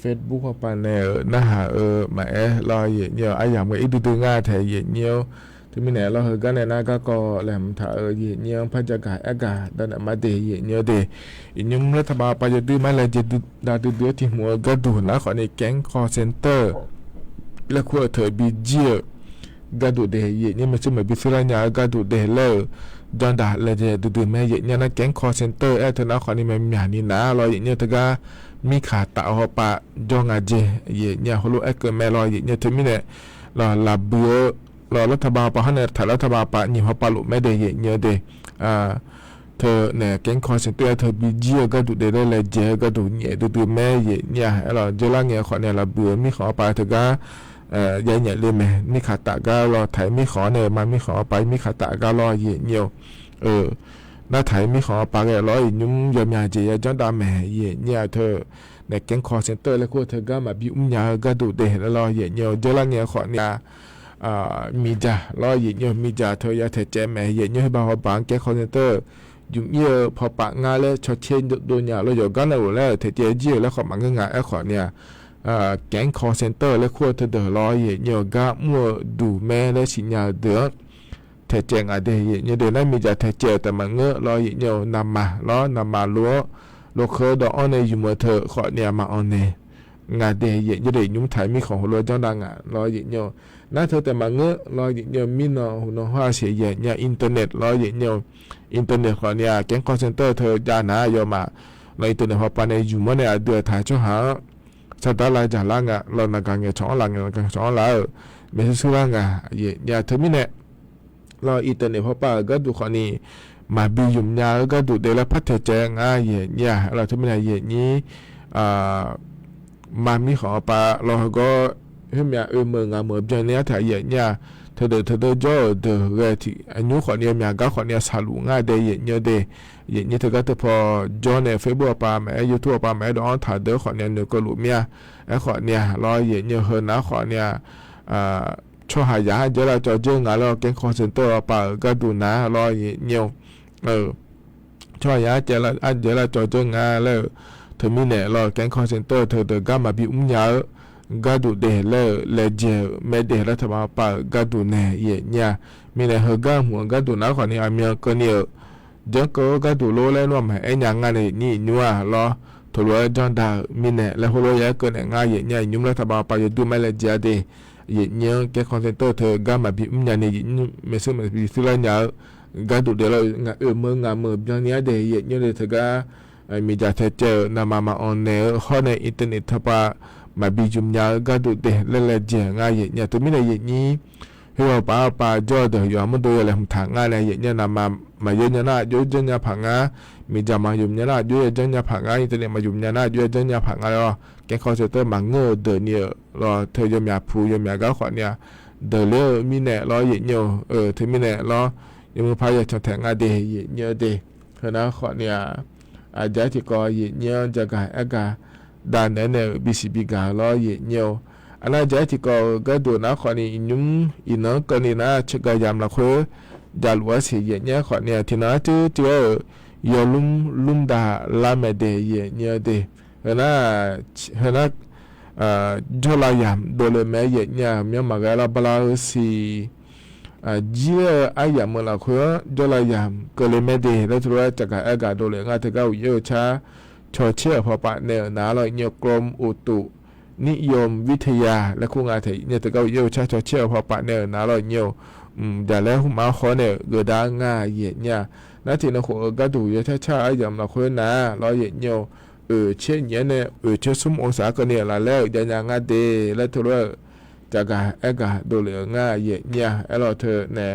Facebook-anr pavnae-euq narhaq-eu maqaer lawr yaeqnyir-eu aryamq ghae ir duidui nga taeq yaeqnyir-awr, teumirnae lawr heugar nae nar garkawv laeqhmq taq-euq yaeqnyir-anr par jagaq aergaq danaeq ma de yaeqnyir-eu de. Iqnymr laer taqbav pav yawduir ma laejae dav duidui-awr tiq hmq-eu gharduq nar khawfni Kengkawr Center laer kur-eu teu bi jir-eu gharduq de yaeqnyir maershuir maqbi shuir lar nya-eu gharduq de laer-euq janrdaq laejae duidui mae yaeqnyir nar Kengkawr Center aer teu nar khawfni mae myaq ni nar lawr yaeqnyir teugar mirkaq taf-eu hawpav jawr nga jeq yaeqnyir-a heulof-aer keuv mae lawr yaeqnyir teumirnae laf laf buiq-eu lawr lar taqbav pav hawr nae taq lar taqbav pav nyiq hawpav luf mae de yaeqnyir-eu de. Teu nae Kengkawr Center aer teu bi jir-eu gharduq de laer laejae-eu gharduq nyaef duidui mae yaeqnyir-a aer lawr jeurlar ngae khawfni laf buiq-eu mirkhanq hawpav teugar ya nyaef le mae mirkaq taf gar lawr taq-ir mirkhanq-anr nae ma mirkhanq hawpav-ir mirkaq taf gar lawr yaeqnyir-eu Nar taq-ir mirkhanq-anr paq ghae lawr iqnymr yawmyaq jeq ya janrdav mae yaeqnyir-a teu nae Kengkawr Center laer kur-eu teugar maqbi mr nya-eu gharduq de laer lawr yaeqnyir-eu jeurlar ngae khawfni-a miqdzaq lawr yaeqnyir-eu miqdzaq teu ya taeqcaev mae yaeqnyir-eu heubaq hawbaq-anr Kengkawr Center yumq ir-eu pawpav ngar laer cawcaer dov nya lawr yawqgar navluf laer-euq taeqcaev jir-euq laer khawf maqngeur nga aer khawfni-a Kengkawr Center laer kur-eu teudeuq lawr yaeqnyir-eu gar mr-eu duq mae laer siqnya-eu deuq-anr taeqcaev nga de yaeqnyir de nar miqdzaq taeqcaev-euq taef maqngeur lawr yaeqnyir-eu navmaf lawr navmaf lof-anr lof kheudawq-anr nae yumq-eu teu khawfni-a maqanr nae nga de yaeqnyir de iqnymr taq-ir mirkhanq heulof-aer janrdav nga lawr yaeqnyir-eu nar teu taef maqngeur lawr yaeqnyir-eu mirnan hmq nan hawr-a siq yaeqnyir-a internet lawr yaeqnyir-eu internet khawfni-a Kengkawr Center teu jav nar yawmaf lawr internet hawpav nae yumq-anr nae aqdui-euq taq tsawrhaq-anr sardar lar dzaq lar nga lawr naqgaq ngaeqcawq-anr laf ngae naqgaq ngaeqcawq-anr laf-euq maershuir shuir lar nga yaeqnyir-a teumirnae lawr internet hawpav-euq gharduq khawfni maqbi yumq nya-eu gharduq de laer par taeqcaev nga yaeqnyir-a lawr teumirnae yaeqnyir ma mirkhanq hawpav lawr heugar khoermyav oe meuq ngaq meuq byanni-anr taq yaeqnyir-a teudeuq teudeuq jawr-euq deuq ghae tiq nymr khawfni-a myaq gar khawfni-a saqluf ngar de yaeqnyir de yaeqnyir teugar teupaw jawr nae Facebook hawpav maqaer YouTube hawpav maqaer dawq-anr taq deuq-anr khawfni-a noeqkeuv luf mir-a aer khawfni-a lawr yaeqnyir-eu heunar khawfni-a tsawrhaq yaq-anr jaev lar cawv dzeur nga lawr Kengkawr Center hawpav-euq gharduq nar lawr yaeqnyir-eu tsawrhaq yaq-anr jaev lar cawv dzeur nga laer-euq teumirnae lawr Kengkawr Center teudeuq gar maqbi mr nya-eu gharduq de laer-euq laejae-euq mae de laer taqbav pav-euq gharduq nae yaeqnyir-a mirnae heugar hmq-eu gharduq nar khawfni aqmyan keuvni-euq janrkeuv-eu gharduq lor laer nmr-aq maqaer nya nga nae yaeqnyir iqnymr-a lawr teulof-aer janrdav-euq mirnae laer heulof-aer ya-aer keuvnaeq nga yaeqnyir-a iqnymr laer taqbav pav yawdur ma laejae-a de yaeqnyir-anr Kengkawr Center teu gar maqbi mr nya ni yaeqnyir maershuir maqbi shuir lar nya-eu gharduq de lawr oe meuq ngaq meuq byanni-a de yaeqnyir de teugar miqdzaq taeqcaev-euq navmaqmaq anr naeq-eu hawr nae internet taqpav maqbi yumq nya-eu gharduq de laer laejae nga yaeqnyir-a teumirnae yaeqnyir khoerghaq pav-a pav jawr-eu deuq yawqha mawrdo ya laeqhmq taq nga nae yaeqnyir navmaqmaq yawr nya nar aqjox janrnya paq nga miqdzaq maq yumq nya nar aqjox ya janrnya paq nga internet maq yumq nya nar aqjox ya janrnya paq nga lawr Kengkawr Center maqngeur-eu deuq ni-euq lawr teu yawmyaq puq yawmyaq gar khawfni-a deuq ler-eu mirnae lawr yaeqnyir-eu teumirnae lawr yawmuiq par ya can taeq nga de yaeqnyir-eu de heunar khawfni-a aqjaq-aer tiqkawv yaeqnyir-anr jagaq aergaq dav naeq-aer nae-euq bisiq bigaq lawr yaeqnyir-eu aqnar jaq-aer tiqkawv-euq gharduq nar khawfni iqnymr iqnan-anr keuvni nar ceuqgaq yamq lafkhoer javluf-aer siq yaeqnyir-aer khawfni-a tiqnan arcuiv cuiv-aer-euq yawlmr lmr dav lar mae de yaeqnyir-eu de heunar heunar jawrlav yamq dovle mae yaeqnyir-a myanr maqghae lar bala-eu siq jir-eu aryamq-eu lafkhoer-anr jawrlav yamq keuvle mae de laer teulof-aer caqgaq aergaq dovle nga teugar uqyaer-eu car cawqcaer-euq pawpav naeq-euq nar lawr yaeqnyir-eu กรมอุตุนิยมวิทยา laer kur nga taeq yaeqnyir teugar uqyaer-eu car cawqcaer-euq pawpav naeq-euq nar lawr yaeqnyir-eu mqjaq laer hmqma hawr nae-euq geufdav nga yaeqnyir-a nar tiqnan khof-eu gharduq yawcar car aryamq lafkhoer nar lawr yaeqnyir-eu oeq caer nyiq-aer nae oeq caer smr องศา keuvni-euq laf laer-euq javnya nga de laer teulof-aer-euq caqgaq aergaq dovle-euq nga yaeqnyir-a aer lawr teu nae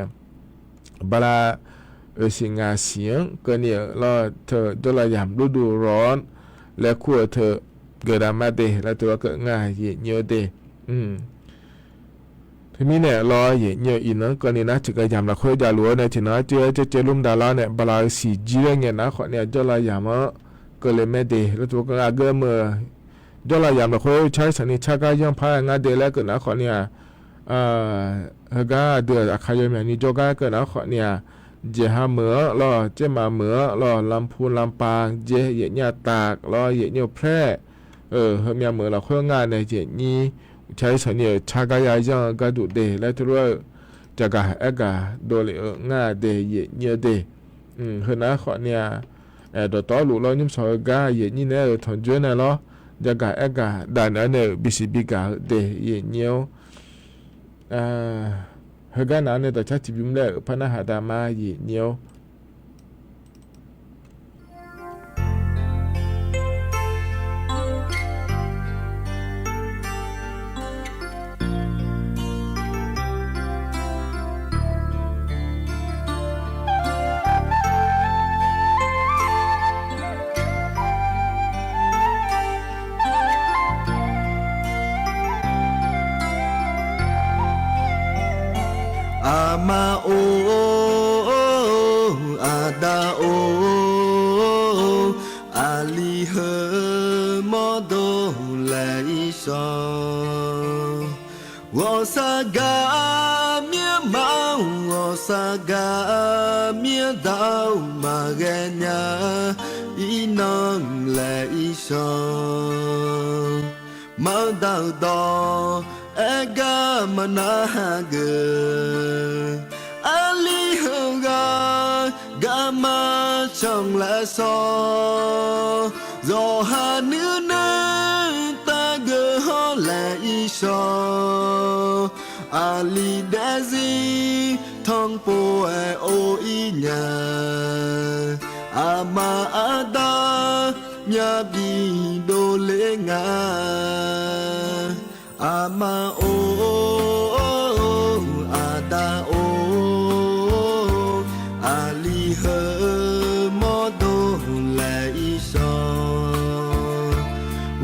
bala-euq siqngaq siq-anr keuvni-euq lawr teu jawrlav yamq lurduq rawq-anr laer kur-eu teu geufdav ma de laer teu lawr keuv ngar yaeq nyir-eu de. Teumirnae lawr yaeq nyir-eu iqnan-anr keuvni nar tiqghaq yamq lafkhoer javluf-awr nae tiqnan arcuiv-aer caevcaev lmr davlar-awr nae bala-eu siqjir laer ngae nar khawfni-aq jawrlav yamq-anr keuvle mae de laer teu lawr keuv ngar aqgeu meuq jawrlav yamq lafkhoer car sanqni car gar yanr par-aer ngar de laer keuv nar khawfni-aq, heugar aqdui aqkaq yawmyaq ni jawrgar keuv nar khawfni-aq, jeqha meuq-anr lawr, tsermaf meuq-anr lawr, lanpu lanpa jae yaeq nyir-a taq lawr yaeq nyir-eu plaer-eu heumyav meuq lafkhoer ngar nae yaeq nyir car sanqni-euq car gar ya yanr-eu gharduq de laer teu lawr-eu jaqgaq aergaq dovle-eu ngar de yaeq nyir-eu de. Heu nar khawfni-aq, dawqtawvluf lawr nymrshawq-eu gar yaeq nyir naeq-aer-euq tanqjoer nae lawr, jaqgaq aergaq dav naeq-aer nae-euq bisiq bigaq-eu de yaeq nyir-awr, heugar nav-anr nae dawqcar tiqbymr laer-euq par narhaq dav ma yaeq nyir-awr. Aqma-or, aqda-or, aqli heu mawrdo laeq-ir shawr. Ghawqshaq gaq mir-anr ma-or, ghawqshaq gaq mir-anr daq-or, maqghae nya-ir nan laeq-ir shawr. Maqdaq-euq dawq aer gar maqnar hageuf. Aqli heughaq garma canq laeq shawr. Zawqha nuinui tavgeuf hawr laeq-ir shawr. Aqli daefzir tanqpov-aer or-ir nya. Aqma aqda myavbi dovler nga. Aqma-or, aqda-or, aqli heu mawrdo laeq-ir shawr.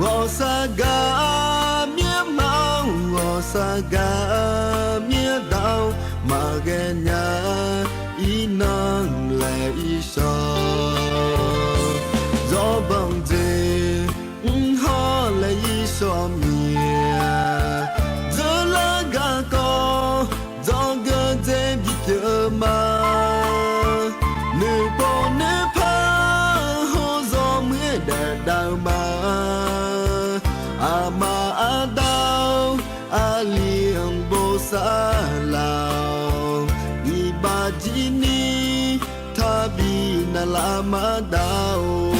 Ghawqshaq gaq mir-anr ma-or, ghawqshaq gaq mir-anr daq-or, maqghae nya-ir nan laeq-ir shawr. Zawrbanq dzae mr hawr laeq-ir shawr mir-a. Dzeurlar garkawv dzawgeuf dzae bipyeuf-eu ma. Noeqpov noeqpar hawr zawmuiq-aer daef dav-eu ma. Aqma aqda-or, aqli-anr bosav laf-awq. Iqbax jir ni taqbi navlaf maqdav-or.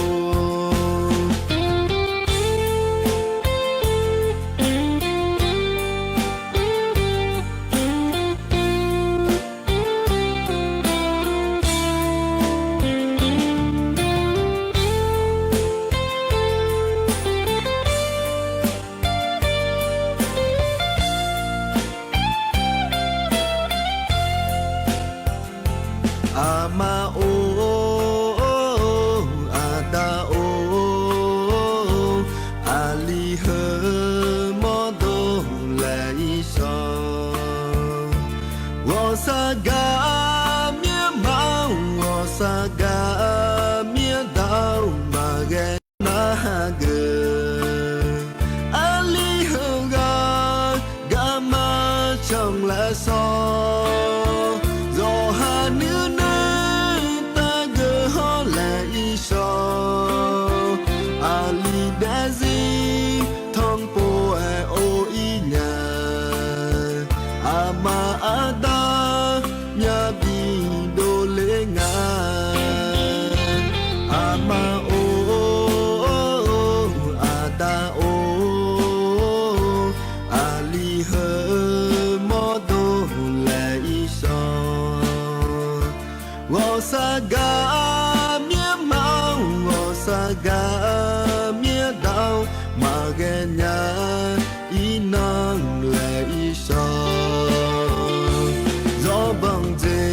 Aqma-or, aqda-or, aqli heu mawrdo laeq-ir shawr. Ghawqshaq gaq mir-anr ma-or, ghawqshaq gaq mir-anr daq-or, maqghae nar hageuf. Aqli heughaq garma canq laeq shawr. Zawqha nuinui tavgeuf hawr laeq-ir shawr. Aqli daefzir tanqpov-aer or-ir nya. Aqma aqda myavbi dovler nga. Aqma-or, aqda-or, aqli heu mawrdo laeq-ir shawr. Ghawqshaq gaq mir-anr ma-or, ghawqshaq gaq mir-anr daq-or, maqghae nya-ir nan laeq-ir shawr. Zawrbanq dzae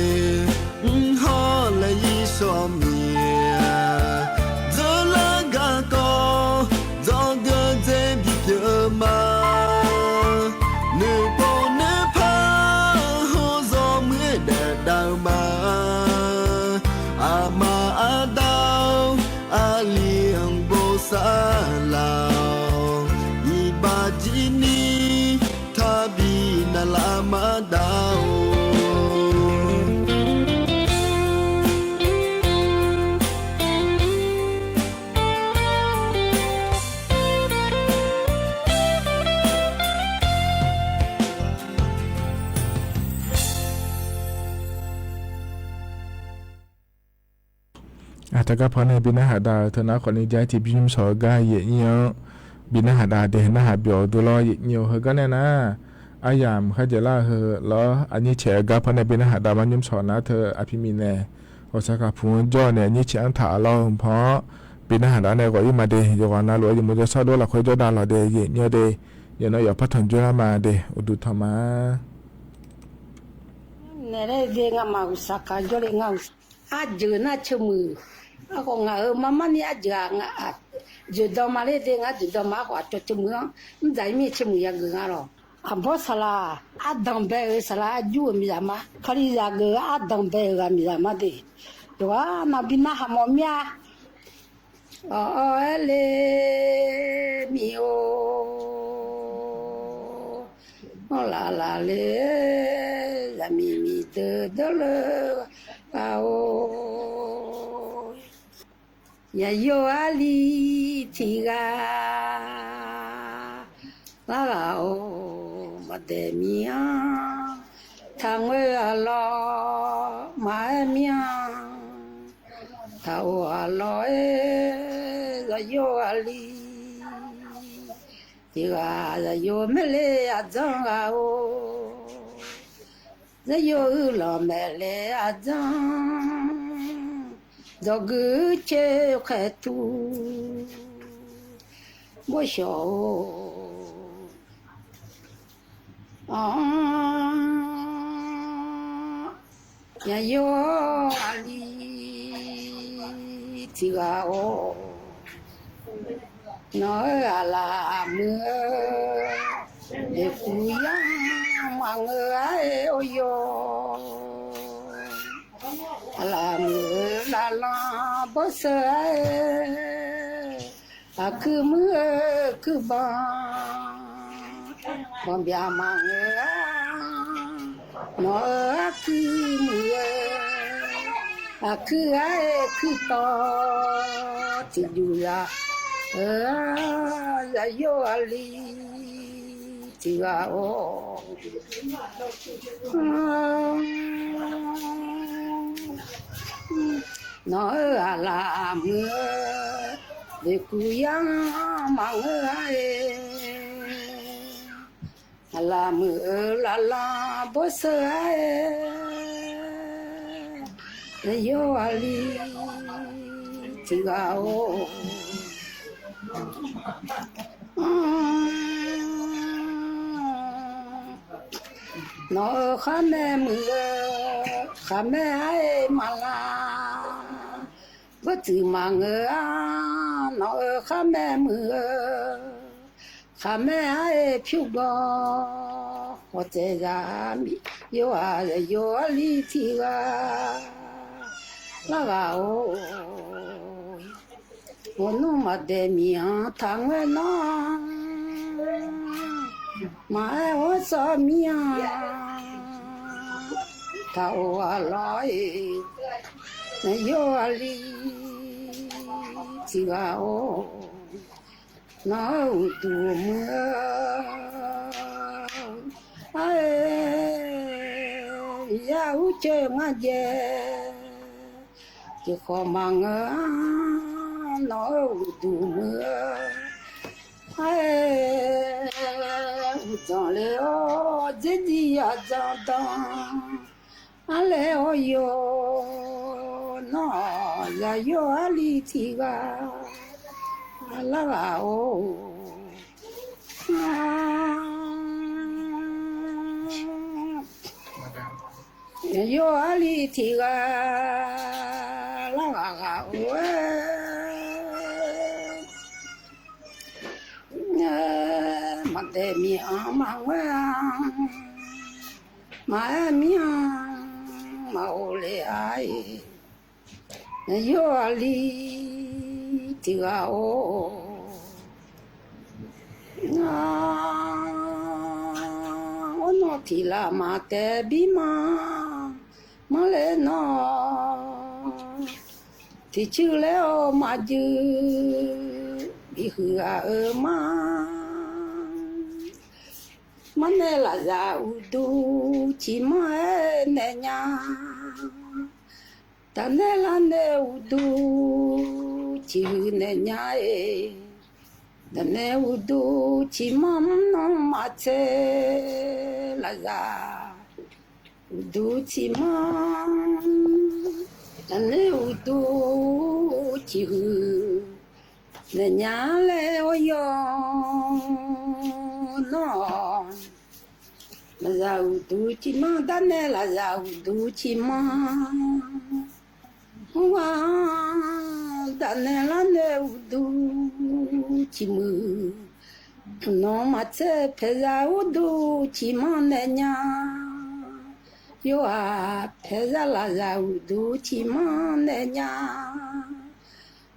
ma, aqma aqda-awr aqli-anr bof saflar-awq. Iqbax jirni taqbi navlaf maqdav-or. Aqtaqgar paq nae bi narhaq dav-euq teu nar khawfni jar tiqbymr shawq-eu gar yaeqnyir-anr bi narhaq dav de. Narhaq byawq-eu dov lawr yaeqnyir-eu heugar nae nar, aryamq kharjaeq lar-eu heu lawr, aqnyir caeq-eu gar paq nae bi narhaq dav mar nymr shawq nar teu aqpir miqnae ghawqshaq kaqpuq-anr jawr-eu nae aqnyir caeq-anr taq lawr-eu paw-anr bi narhaq dav nae ghawq-ir ma de. Yawqghaq navluf-eu yawmuiq jawrshar dov lafkhoer jawr dav lawq de, yaeqnyir-eu de. Yawqnan yawqpar tanqjoer lar ma de, uqduq tanq ma. Naeq laer de, ngamaf ghawqshaq kaq jawrle ngar-eu. Arjeuq nar ceuq muiq. Aerkhawf ngaq-euq mar mar ni arjeuq-aq, jeuqdan ma laer de, ngar jeuqdan ma. Aerkhawf aqcawq ceuq muiq-anr mr dzaq-ir mir ceuq muiq yageuf nga lawq. Aqbawr saqlaq ardanq bae-euq saqlaq arjur-euq miqzaq ma. Kalizaq geuf ardanq bae-euq ghaq miqzaq ma de. Yawqghaq nav bi narhaq mawf mir-a. Awq, awq, aer le miq-or, anr laf laf le, zaqmiq miqdeuq deur le ghaq-or. Yaqyo arli tiq ghaq lar ghaq-or, maqdaeq mir-anr taqngoer aqlawq maqaer mir-anr taq-or aqlawq-aer, yaqyo arli tiq ghaq yaqyo maerle aqdzanr ghaq-or. Yaqyo uirlanq maeqle aqdzanr, dzawqguir coer khaeqtuv mawrshawq-or. Anr, yaqyo arli tiq ghaq-or, nawq-euq aqlaf muiq-eu, leqkuv yar maqngeur-a-aer or yawr. Aqlaf muiq-eu laflanr bawrseu-a-aer, aqkuir muir-eu kuirbanq banqbyaq maqngeur-a. Nawq-euq aqkuir muiq-eu, aqkuir-a-aer kuirtawv tiqjuq yaq-eu-a, yaqyo arli tiq ghaq-or. Nawq-euq aqlaf muiq-eu, leqkuv yar maqngeur-a-aer, aqlaf muiq-eu laflanr bawrseu-a-aer, yawr arli tiq ghaq-or. Nawq-euq khar mae muiq-eu, khaqmae-a-aer maqlar, bawrtsuif maqngeur-a. Nawq-euq khar mae muiq-eu, khaqmae-a-aer pyur gawr, hawtsaeq zaq miq yawr-aq, yawr arli tiq ghaq lar ghaq-or. Ghawqnmr maqdaeq miq-anr taqngoer nawr, maqaer ghanr sawr mir-anr taq-or aqlawr-iq, yawr arli tiq ghaq-or. Nawq-euq uqduq muiq-eu aer, yar urcoer ngar jae, tiqkhawf maqngeur-a. Nawq-euq uqduq muiq-eu aer, uqdzanq le-awr dzer jir aqdzanq danq arlae-awr yawr. Nawr-aq yaqyawr arli tiq ghaq lar ghaq-or. Yaqyawr arli tiq ghaq lar ghaq ghaq-or-aer, maqdaeq miq-anr maqngeur-a, maqaer mir-anr maqghov le-a-iq, aqyawf aqli tiq ghaq-or, ngar-awr nawr tiq laf maqtaef bir ma, manrler nawr tiqcuiv laer-awr maqjuir bihuiq ghaq-eu ma. Marnae lafzaq uqduq ciqmanr-aer naeq nya. Daqnaeq larnae uqduq ciqhuiq naeq nya-eq. Daqnaeq uqduq ciqmanr mrnmr maqtser lafzaq uqduq ciqmanr. Daqnaeq uqduq ciqhuiq naeq nya laer-awr yawr nawr-awq. Lafzaq uqduq ciqmanr daqnaeq lafzaq uqduq ciqmanr. Mr ghaq daqnaeq larnae uqduq ciqmuiq. Nawq maqtser paeqzaq uqduq ciqmanr naeq nya. Yawqghaq paeqzaq lafzaq uqduq ciqmanr naeq nya.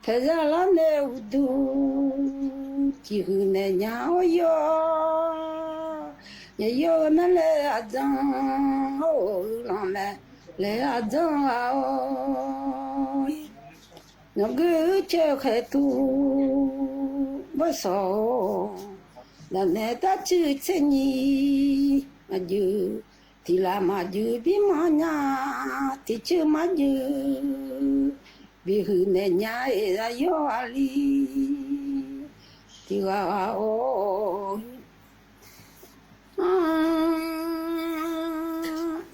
Paeqzaq larnae uqduq ciqhuiq naeq nya-awr yawr. Aqyawf-euq marlae aqdzan-or, uqlanq maqlae aqdzan ghaq-awr. Nawqgeu uicaev khaeqtuv barsawq-or, daqnaeq tarcuiv tser nyiq maqjuir, tiq laf maqjuir bir ma nya, tiqcuiv maqjuir bihuiq naeq nya-eq, aqyawf aqli tiq ghaq ghaq-or.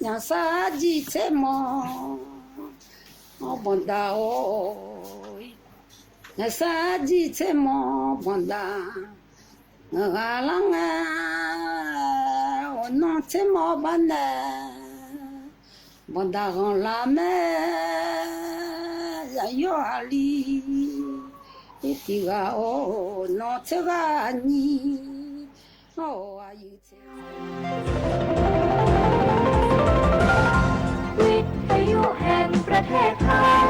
Naqsar arjir tser mawr-awr banqda-or, naqsar arjir tser mawr banqda, ngaq ghaq lar ngae, awqnan tser mawr bar nae, banqda ghanqlar mae, aqyawf aqli tiq ghaq-or, nawq tser ghaq nyir-awr aqyuif tser วิทยุแห่งประเทศไทย